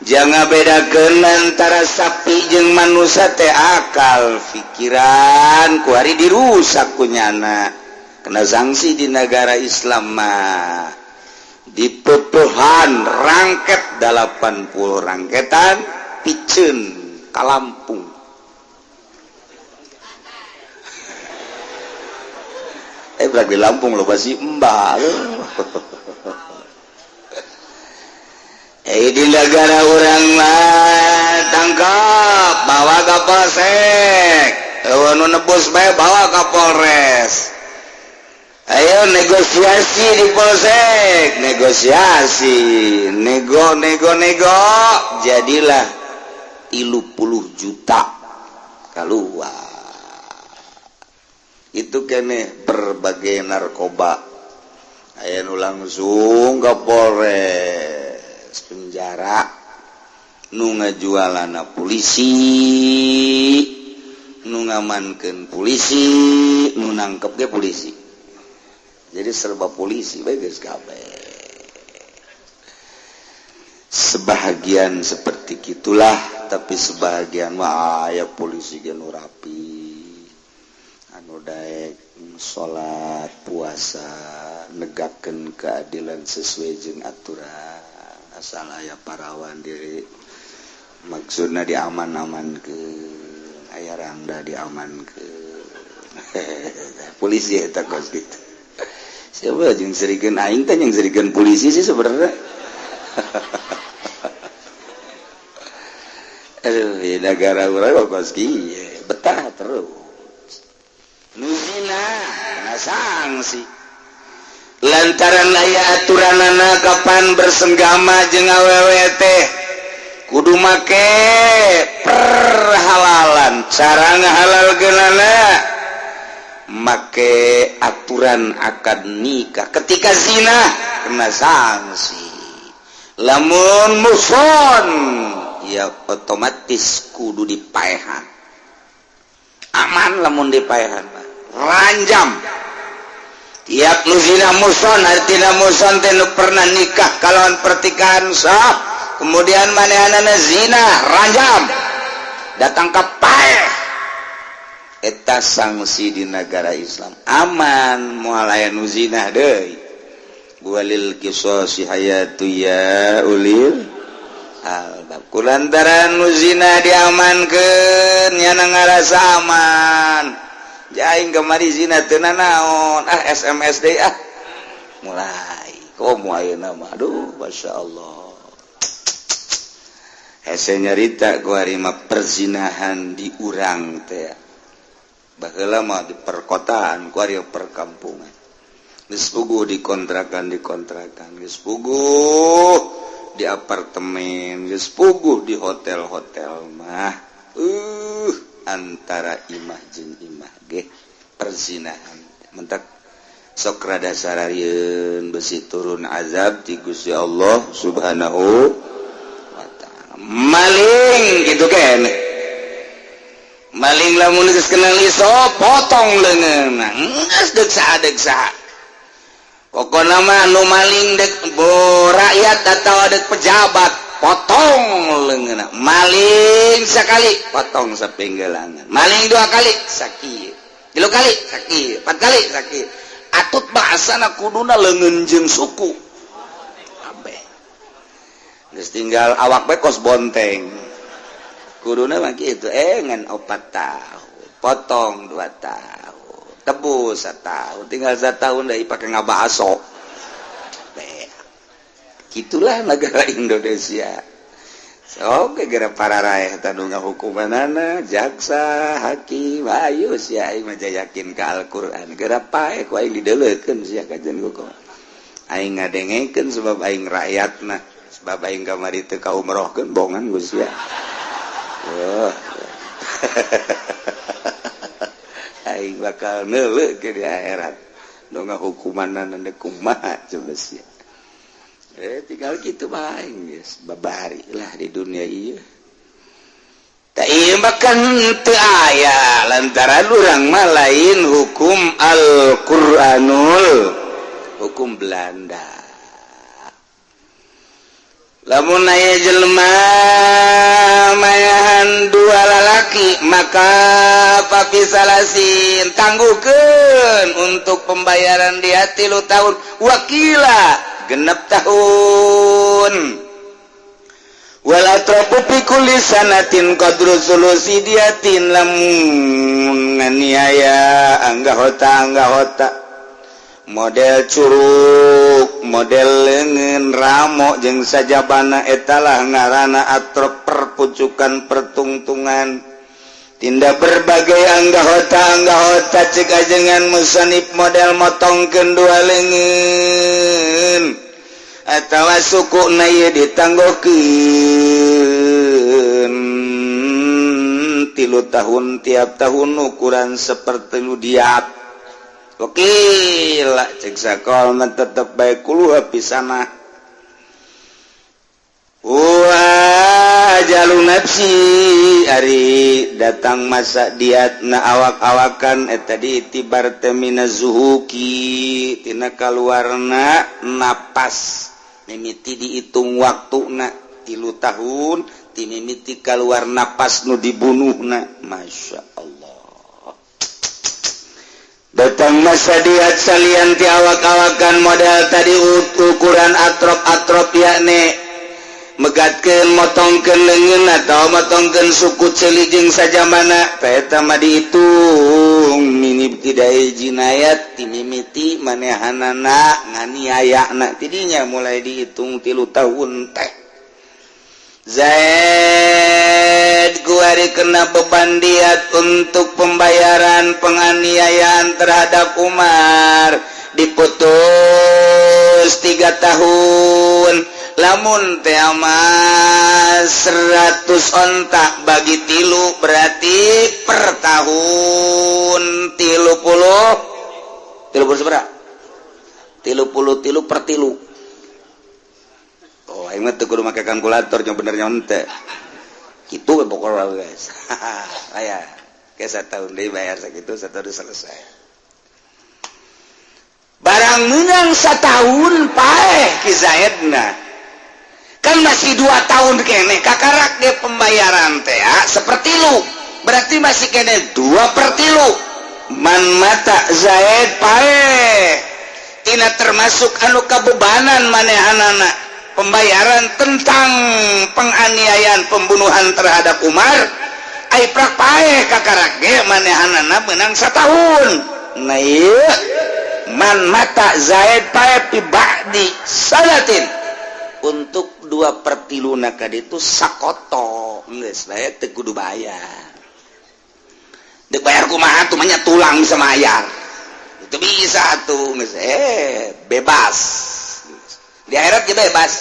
Jangan bedakan antara sapi jeung manusia teh akal pikiran kuari dirusak kunyana, kena sanksi di negara Islam mah dipepehan rangket 80 rangketan piceun ka Lampung. Berarti di Lampung lo pasti embal. Di negara orang mah tangkap bawa ke polsek, nu nebus bae bawa ke Polres, ayo negosiasi di polsek, negosiasi, nego nego nego, jadilah 30 juta keluar. Itu kene berbagai narkoba aya nu langsung ke Polres, penjara, nu ngajualana polisi, nu ngamankeun polisi, nu nangkep ge polisi, jadi serba polisi bae geus kabeh. Sebahagian seperti gitulah, tapi sebagian mah aya polisi ge nu rapi, anu daek salat, puasa, negakeun keadilan sesuai jeung aturan, asal aya parawan diri maksudna diaman-amankeun, aya rangda diamankeun polisi eta kos gitu. Siapa jeung serikeun aing teh, jeung serikeun polisi sih sebenarnya. Aduh, di negara urang kos kieu betah terus. Nu zina kena sanksi lantaran aya aturanana kapan bersenggama jeung awewe teh kudu make perhalalan, cara ngahalalkeunana make aturan akad nikah. Ketika zina kena sanksi, lamun muson ya otomatis kudu dipaehan, aman lamun dipaehan ranjam. Tiap nu zina muson, artina muson teh nu pernah nikah kalawan pertikahan sah, kemudian manehanana zina, ranjam, datang ke paeh, eta sanksi di negara Islam aman, moal aya nu zina deui. Walil qisasi hayatu ya ulil albab. Kulantaran nu zina diamankeun, nyana ngarasa aman. Jaing kemari zina teu nanaon, ah SMS deui, ah mulai komo ayeuna mah. Aduh, Masya Allah, hese nyarita kuari mah perzinahan di urang teh. Baheula mah di perkotaan, kuari perkampungan geus puguh dikontrakan, dikontrakan geus puguh di apartemen, geus puguh di hotel-hotel mah antara imah jeung imah ge perzinahan. Mentak sok rada sararieun besi turun azab ti Gusti Allah Subhanahu wa Ta'ala. Maling gitu kan, maling lamun geus kenal iso, potong leungeun, geus deuk saha, deuk saha. Pokona mah nu maling, dek bo rakyat atau dek pejabat, potong leungeun. Maling sekali, potong sapinggelangan. Maling dua kali, sakit. Tilu kali, sakit. Empat kali, sakit. Atut bahasana kuduna leungeun jeung suku kabeh. Geus tinggal awak bae kos bonteng. Kuduna mah kitu, ngan 4 tahun, potong 2 tahun, tebus setahun, tinggal setahun dari pakai ngabaso. Itulah negara Indonesia. Oke, gara para rakyat tanu hukumanana jaksa, hakim, ayo sia. Aing mah yakin ka Al-Qur'an. Gara pae ku aing dideleukeun sia kajian hukum. Aing ngadengekeun sebab aing rakyatna, sebab aing kamari teu kaumrohkeun bongan ku sia. Wah. Aing bakal neuleukeun di akhirat. Nu ngahukumanana kumaha coba sia. Tinggal gitu bae geus babari lah di dunia ieu. Tak ieu mah kan teu aya, lantaran urang mah lain hukum Al-Qur'anul, hukum Belanda. Lamun aya jelema mayahan dua lalaki, maka fa fi salasin, tangguhkeun untuk pembayaran dia 3 tahun, wa qila 6 tahun. Wal atrafu fi kulli sanatin qadru sulusi diatin. Lamun nganiaya anggahota anggahota model curug, model leungeun, ramo jeung sajabana, etalah ngaranna atrof, perpucukan, pertungtungan, tindak berbagai anggahota anggahota. Cek ajengan musannif, model motongkeun dua leungeun atau suku na ditangguhkeun 3 tahun, tiap tahun ukuran seperti lu diat. Wa qila, cek sakol, tetep bae kulluha fi sanah. Wa ajalu nafsi, ari datang masa diat na awak-awakan eta diitibar teh mina zuhuki, tina kaluarna napas. Mimiti dihitung waktuna 3 tahun ti mimiti kaluar napas nu dibunuhna. Masya Allah. Datang masa diat salian ti awak-awakan, model tadi ukuran atrof-atrof, yakni megatkeun, motongkeun leungeun atau motongkeun suku, ceuli jeung sajabana, eta mah dihitung min ibtidai jinayat, timimiti manehanana nganiayana, tidinya mulai dihitung 3 tahun teh. Zaid kuari kena beban diat untuk pembayaran penganiayaan terhadap Umar, diputus 3 tahun. Lamun tema 100 onta bagi tilu, berarti per tahun 30, 30 seberapa? 33 per tilu. Oh, aing mah teu kudu make kalkulator, yang bener nyonte gitu pokoknya, guys. Aya kayak satu deui, bayar sakitu, satu udah selesai. Barang menang setahun, paeh Ki Zaidna. Kan masih 2 tahun kene kakarak dia pembayaran teh ya, seperti lu, berarti masih kene 2/3. Man mata Zaid, paeh tina termasuk anu kabebanan manehanana pembayaran tentang penganiayaan, pembunuhan terhadap Umar. Ai prak paeh kakarak ge manehanana menang setahun. Nah, iya, man mata Zaid, paeh fi ba'di sanatin, untuk 2/3 naka itu saqatha, geus bae, teu kudu bayar. Dek bayar kumaha tuh? Manya tulang bisa bayar itu bisa tuh. Geus bebas di akhirat ge, bebas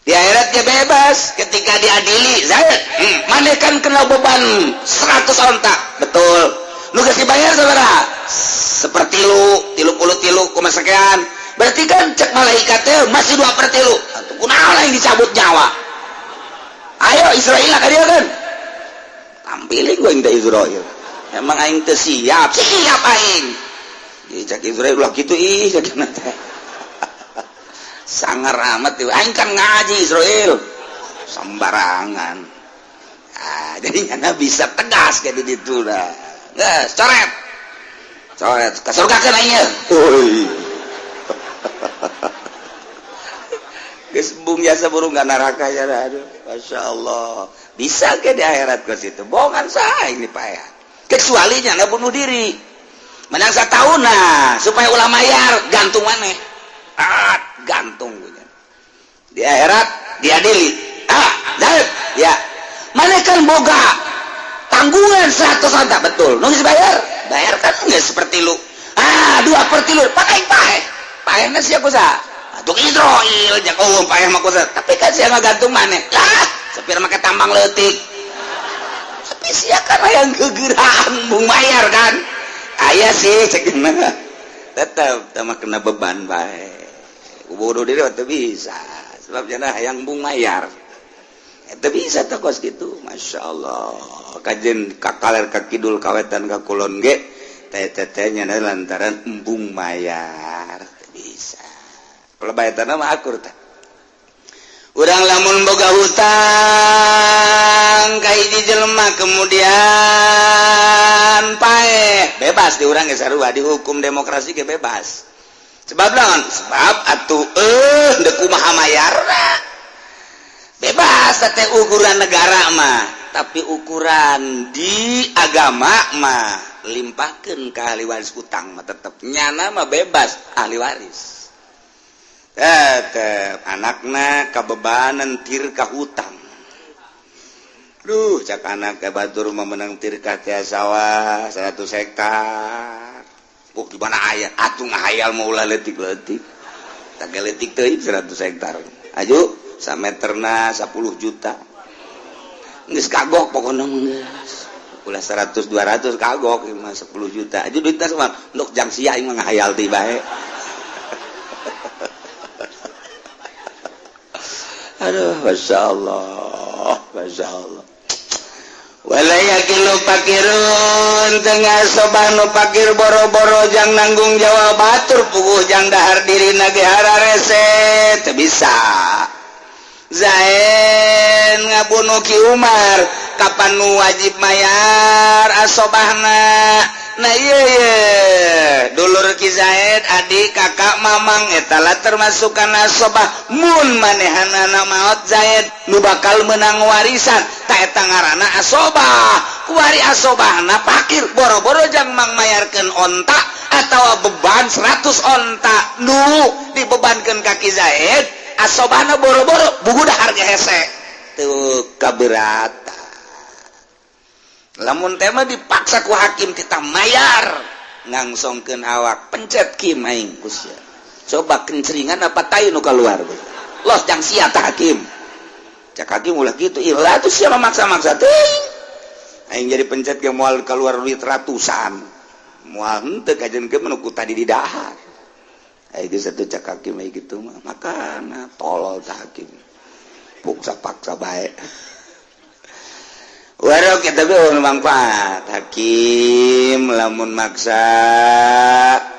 di akhirat ge, bebas ketika diadili. Zaid, mana kan kena beban 100 onta, betul? Lu kasih bayar sabaraha? Seperti lu 33 koma sekian. Berarti kan cek malaikatnya masih 2/3. Atuh kunaon yang dicabut nyawa? Ayo Izrail ka dia kan, tampilin gua teh Izrail. Emang aing teu siap? Siap aing. Cak Izrail ulah kitu ih, cak teh sangar amat. Aing kan ngaji, Izrail sembarangan. Ah, jadi nyana bisa tegas kayak di ditu dah. Geus, coret coret ka surga kan aing. Oi, geus embung jasa burung ka neraka ya. Aduh, Masya Allah, bisa ke di akhirat ke situ bohongan saya ini payah, kecuali nyana bunuh diri menang tahun. Nah, supaya ulah mayar, gantung maneh. Ah, gantung di akhirat diadili. Ah, ya mana kan boga tanggungan 100 onta, betul? Nu bayar bayar kan nggak seperti lu. Ah, 2/3 pakai paeh. Paehna sia ku saha? Atuh Izrail jak. Oh, paeh mah ku, tapi kan sia ngagantung maneh lah sepir make tambang leutik, tapi sia kan yang kegeraan bung bayar kan aya sih. Cek tetep sama kena beban bae. Bodoh diri waktu bisa sebab jana hayang bung mayar itu bisa tuh kos gitu. Masya Allah, kajen kakaler ka kidul, kawetan ka kulon ge teh tetehnya lantaran embung mayar bisa. Kalau bayar tanah mah akur teh. Urang lamun boga hutang ka hiji jelema kemudian paeh, bebas di urang ge sarua, dihukum demokrasi ge bebas. Sebab naon? Sebab atuh deuk kumaha mayarna bebas teh ukuran negara mah, tapi ukuran di agama mah limpahkeun ke ahli waris. Utang mah tetep nyana mah bebas ahli waris, tetep anakna kabebanan tirkah hutang. Duh, cak anak ke batur mah menang tirkah teh sawah 100 hektar. Oh, gimana aya atuh ngahayal mau ulah leutik-leutik tak leutik teuing 100 hektar aju sameterna 10 juta geus kagok. Pokokna geus ulah 100 200, kagok mah 10 juta aju duitna mah untuk jang sia. Aing mah ngahayal teh bae. Aduh, Masya Allah, Masya Allah. Wala yakilu pakirun tengah sobah nu pakir boro-boro jang nanggung jawab batur, puguh jang dahar diri nage hararese teu bisa. Zain ngabunuh Ki Umar, kapan nu wajib mayar asobahna? Nah, iya iya dulur Ki Zaid, adik, kakak, mamang, etala termasuk kana asobah. Mun manehanana maot Zaid, nu bakal menang warisan tak eta ngaranna asobah. Kuari asobahna pakir boro-boro jang mang mayarkeun onta atau beban 100 onta nu dibebankeun ka Ki Zaid, asobahna boro-boro bugu dahar ge hese tuh kaberatan. Lamun tema dipaksa ku hakim kita mayar, ngangsongkeun awak, pencet kim aing ku sia. Coba kencringan apa tai nu keluar los jang sia tah hakim. Cak hakim ulah kitu ilah tuh sia memaksa-maksa teuing. Aing jadi pencet ge moal keluar duit ratusan, moal henteu kajen ge menu ku tadi di dahar. Aing geus satu cak hakim aing kitu mah makana tolol tah hakim paksa-paksa bae. Warok kita manfaat hakim lamun maksa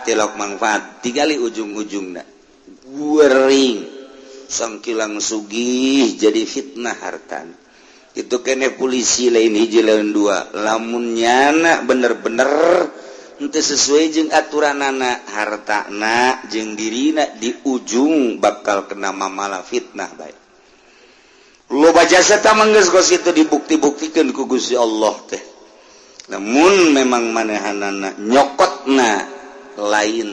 tilok manfaat tigali ujung-ujungna guering sangkilang sugih jadi fitnah hartan itu kene. Polisi lain hiji lain dua, lamun nyana bener-bener henteu sesuai jeung aturanana, hartana jeung dirina di ujung bakal kena mamala fitnah bae. Loba jasa mangges kos itu dibukti-buktikan ku Gusti Allah teh. Namun memang manehanana nyokotna lain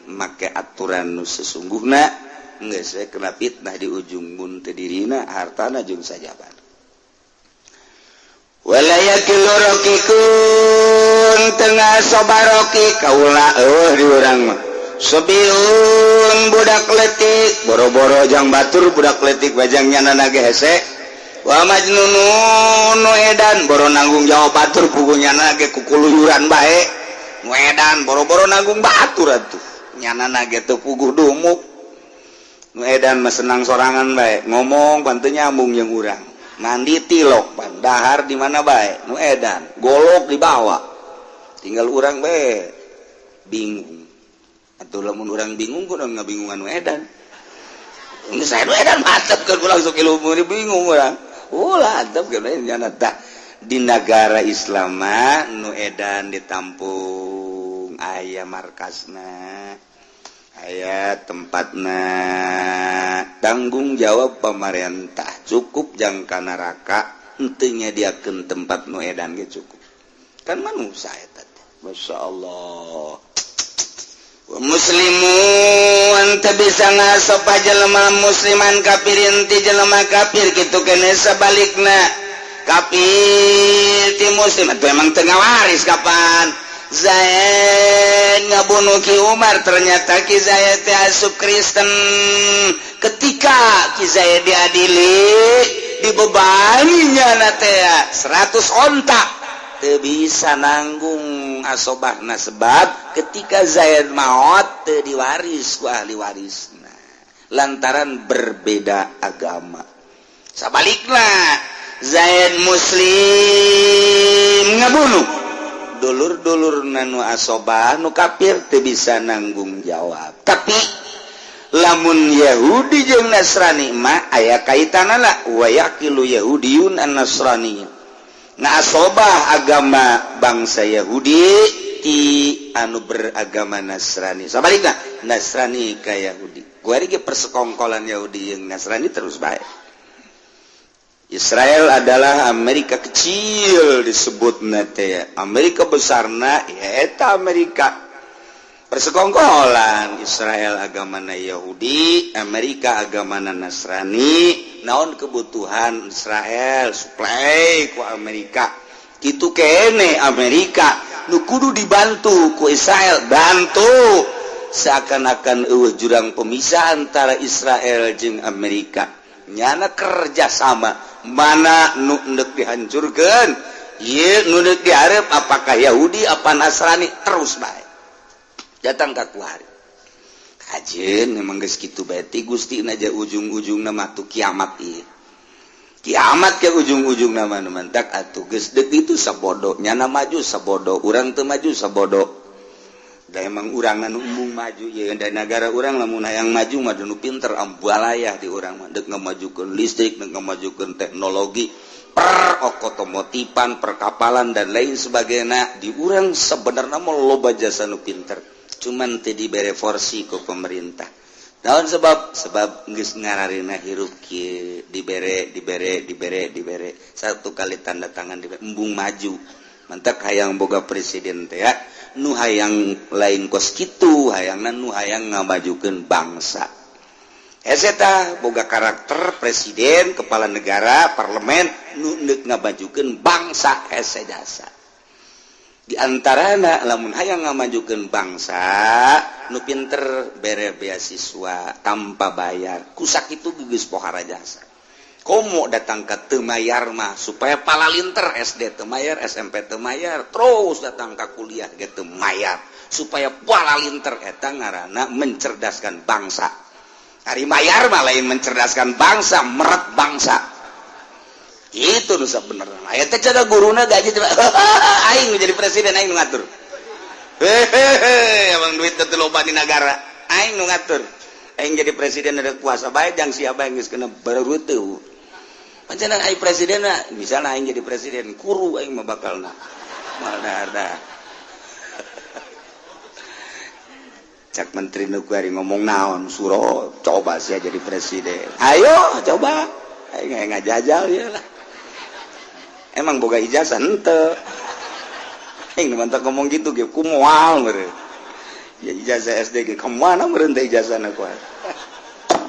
make aturan nu sesungguhna, geus we kena fitnah di ujung mun teu dirina, hartana jeung sajaban. Wala yakilu rokikun tengah sobaroki kaula eueuh di urang mah Sobiun budak letik boro-boro jang batur, budak letik bajangnya nana hese wa majnunun nu edan boro nanggung jawab batur, pugunya nage kukuluyuran bae. Nu edan boro-boro nanggung batur atuh nyana nage teu puguh dumuk. Nu edan mah senang sorangan bae, ngomong bantu nyambung jeung urang. Mandi tilok pan, dahar di mana bae, nu edan, golok dibawa. Tinggal urang bae bingung. Atuh lamun urang bingung kudu ngabingungan nu edan. Geus saya nu edan mantep kan langsung ilmu bingung urang. Ulah antep kan nyana tah. Di negara Islam mah nu edan ditampung, aya markasna, aya tempatna, tanggung jawab pemerintah cukup jangka neraka henteu nyadiakeun tempat nu edan ge cukup kan manusia eta teh. Masya Allah. Muslimun teu bisa ngasoba jelema musliman kafirin ti jelema kafir, kitu kene sabalikna kafir ti muslim. Atuh emang teu ngawaris. Kapan Zaid ngabunuh Ki Umar, ternyata Ki Zaid teh asup Kristen. Ketika Ki Zaid diadili, dibebaninya na teh 100 onta, teu bisa nanggung asobahna, sebab ketika Zaid maot teu diwaris ku ahli warisna lantaran berbeda agama. Sabalikna Zaid muslim ngabunuh dulur-dulur nu asobah nu kafir, teu bisa nanggung jawab. Tapi lamun Yahudi jeung Nasrani mah aya kaitanana, wa yaqilu Yahudiyun an Nasrani. Nah, asobah agama bangsa Yahudi ti anu beragama Nasrani, sabalikna Nasrani ka Yahudi. Kuari ge persekongkolan Yahudi jeung Nasrani terus bae. Israel adalah Amerika kecil disebut teh, Amerika besarna ya eta Amerika. Persekongkolan Israel agamana Yahudi, Amerika agamana Nasrani. Naon kebutuhan Israel suplai ku Amerika. Itu kene Amerika nu kudu dibantu ku Israel bantu. Seakan-akan euweuh jurang pemisah antara Israel jeung Amerika. Nyana kerjasama, mana nu endek dihancurkan, ye nu deuk dihareup, apakah Yahudi apa Nasrani, terus bae datang ka kuari kajeun. Memang geus kitu bae ti Gusti aja, ujung-ujungna mah tuh kiamat ieu, kiamat ke ujung-ujung nama. Nu mantak atuh geus deuk itu sabodo, nyana maju sabodo, urang teu maju sabodo. Da emang urang anu embung maju ya da negara urang. Lamun hayang maju mah nu pinter ambualayah di urang mah, deuk ngamajukeun listrik, deuk ngamajukeun teknologi per otomotifan, perkapalan, dan lain sebagainya. Di urang sebenarnya mau loba jasa nu pinter, cuman teu dibere porsi ku pemerintah. Naon sebab? Sebab geus ngararina hirup kieu, dibere, dibere, dibere, dibere, satu kali tanda tangan dibere, embung maju. Mantak hayang boga presiden teh ya nu hayang lain kos kitu, hayangna nu hayang ngamajukeun bangsa. Hese tah boga karakter presiden, kepala negara, parlemen nu neuk ngamajukeun bangsa hese jasa. Di antarana lamun hayang ngamajukeun bangsa, nu pinter bere beasiswa tanpa bayar. Kusak itu geus pohara jasa. Komo datang ke teu mayar mah supaya palalinter. SD teu mayar, SMP teu mayar, terus datang ke kuliah ge teu mayar supaya palalinter. Eta ngaranna mencerdaskan bangsa. Ari mayar mah lain mencerdaskan bangsa, meret bangsa itu nu sabenerna. Aya teh cara guruna gaji teh. Aing nu jadi presiden, aing nu ngatur. Hehehe, emang duit teh loba di negara, aing nu ngatur. Aing jadi presiden ada kuasa bae jang siapa yang geus kena baru teu. Pancen aing presiden, misalnya aing jadi presiden, kuru aing mah bakalna moal dah. Cak menteri nu kuari ngomong naon suro, coba sih jadi presiden, ayo coba. Aing ngajajal ya lah. Emang boga ijazah henteu? Aing nu mantak ngomong gitu ge ku moal meureun ya. Ijazah SD ge kemana meureun teh ijazahna kuari?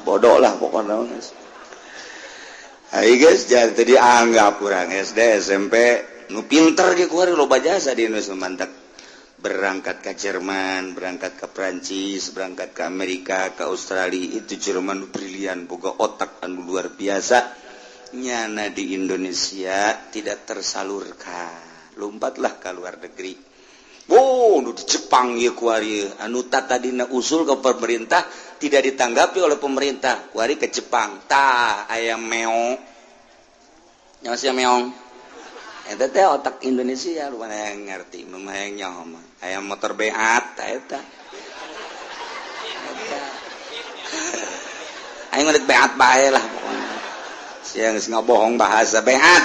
Bodoh lah pokoknya. Ayo guys, jadi tadi anggap kurang SD SMP nu pinter ge kuari loba jasa di Indonesia. Mantap berangkat ke Jerman, berangkat ke Prancis, berangkat ke Amerika, ke Australia. Itu Jerman brilian, boga otak anu luar biasa. Nyana di Indonesia tidak tersalurkan, lompatlah ke luar negeri. Oh, nu di Jepang ya kuari anu tadina usul ke pemerintah tidak ditanggapi oleh pemerintah, kuari ke Jepang tah aya meo. Nyawa sia meong. Eta teh otak Indonesia, lu mana yang ngerti, mana yang nyaho mah. Aya motor beat eta. Eta. Aing mah beat bae lah pokoknya. Sia geus ngabohong bahasa beat.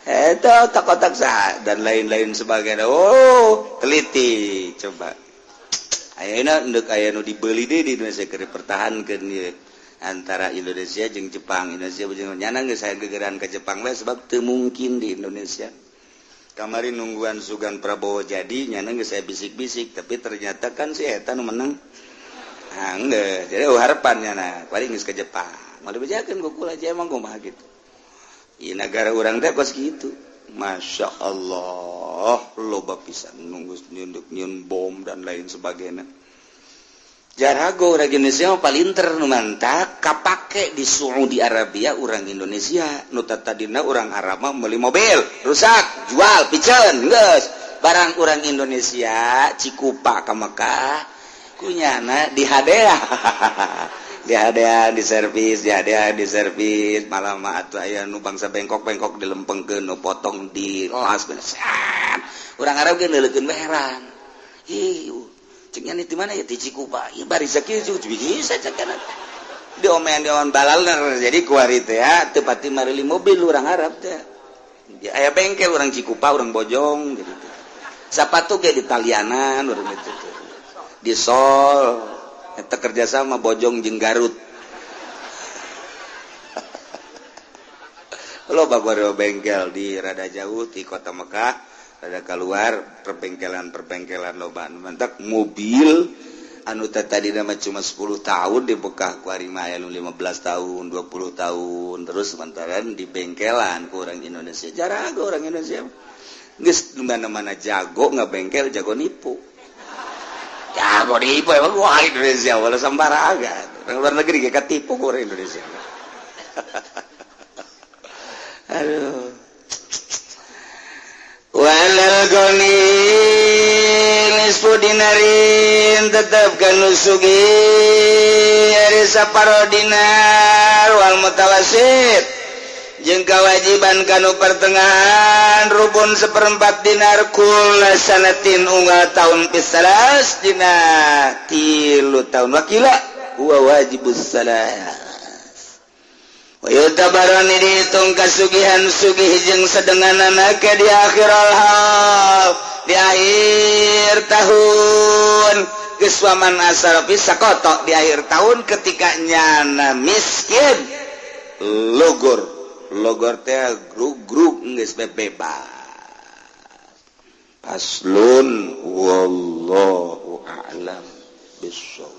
Eta otak-otak sah dan lain-lain sebagainya. Oh, teliti coba. Ayeuna endek aya nu dibeli deui di Indonesia keur dipertahankeun ieu antara Indonesia jeung Jepang. Indonesia jeung nyana geus aya gegeran ke Jepang we sebab teu mungkin di Indonesia. Kamari nungguan sugan Prabowo jadi nyana geus aya bisik-bisik, tapi ternyata kan si eta nu menang. Ah, geus. Jadi harapan nyana paling geus ke Jepang. Moal dibejakeun ku kula aja emang kumaha gitu. Ieu negara urang teh kos kitu. Masya Allah, loba pisan nunggu nyunduk nyun bom dan lain sebagainya. Jarago orang Indonesia mah palinter nu mantak kapake di Saudi Arabia. Orang Indonesia nu tadina orang Arab mah meuli mobil rusak jual piceun geus barang orang Indonesia Cikupa ka Mekah kunyana di hadiah di hadiah di servis, di hadiah di servis. Malah mah atuh aya nu bangsa bengkok-bengkok dilempengkeun, nu potong di las orang Arab ge neuleukeun heran. Ih, ceknya di mana ya? Di Cikupa. Ieu bari sakieu bisa cekna diomean diomean balalner. Jadi kuari teh ya teu pati mareli mobil orang Arab teh. Aya bengkel orang Cikupa, orang Bojong gitu teh. Sapatu ge di Talianan urang itu teh di sol eta kerjasama Bojong jeung Garut. Loba bengkel di rada jauh di kota Mekah, rada keluar perbengkelan-perbengkelan loba. Mantak mobil anu tadi nama cuma 10 tahun di Mekah ku ari mah aya nu 15 tahun, 20 tahun terus sementara di bengkelan ku orang Indonesia. Jarago orang Indonesia geus di mana-mana jago ngabengkel, jago nipu, jago nipu emang. Wah, Indonesia wala sembarangan. Orang luar negeri ge katipu ku orang Indonesia. Aduh. Walal goni nisfu dinarin tetep kanu sugih ari saparo dinar, wal mutawasit jeung kewajiban kanu pertengahan rubun seperempat dinar kula sanatin unggal tahun pisalas dina 3 tahun wakila huwa wajibus salas. Tabarani dihitung kasugihan sugih jeung sedenganana ke di akhir hal, di akhir tahun. Geus waman asal sakoto di akhir tahun ketika nyana miskin logor logor teh grug-grug geus bebas. Faslun, wallahu a'lam bissawab.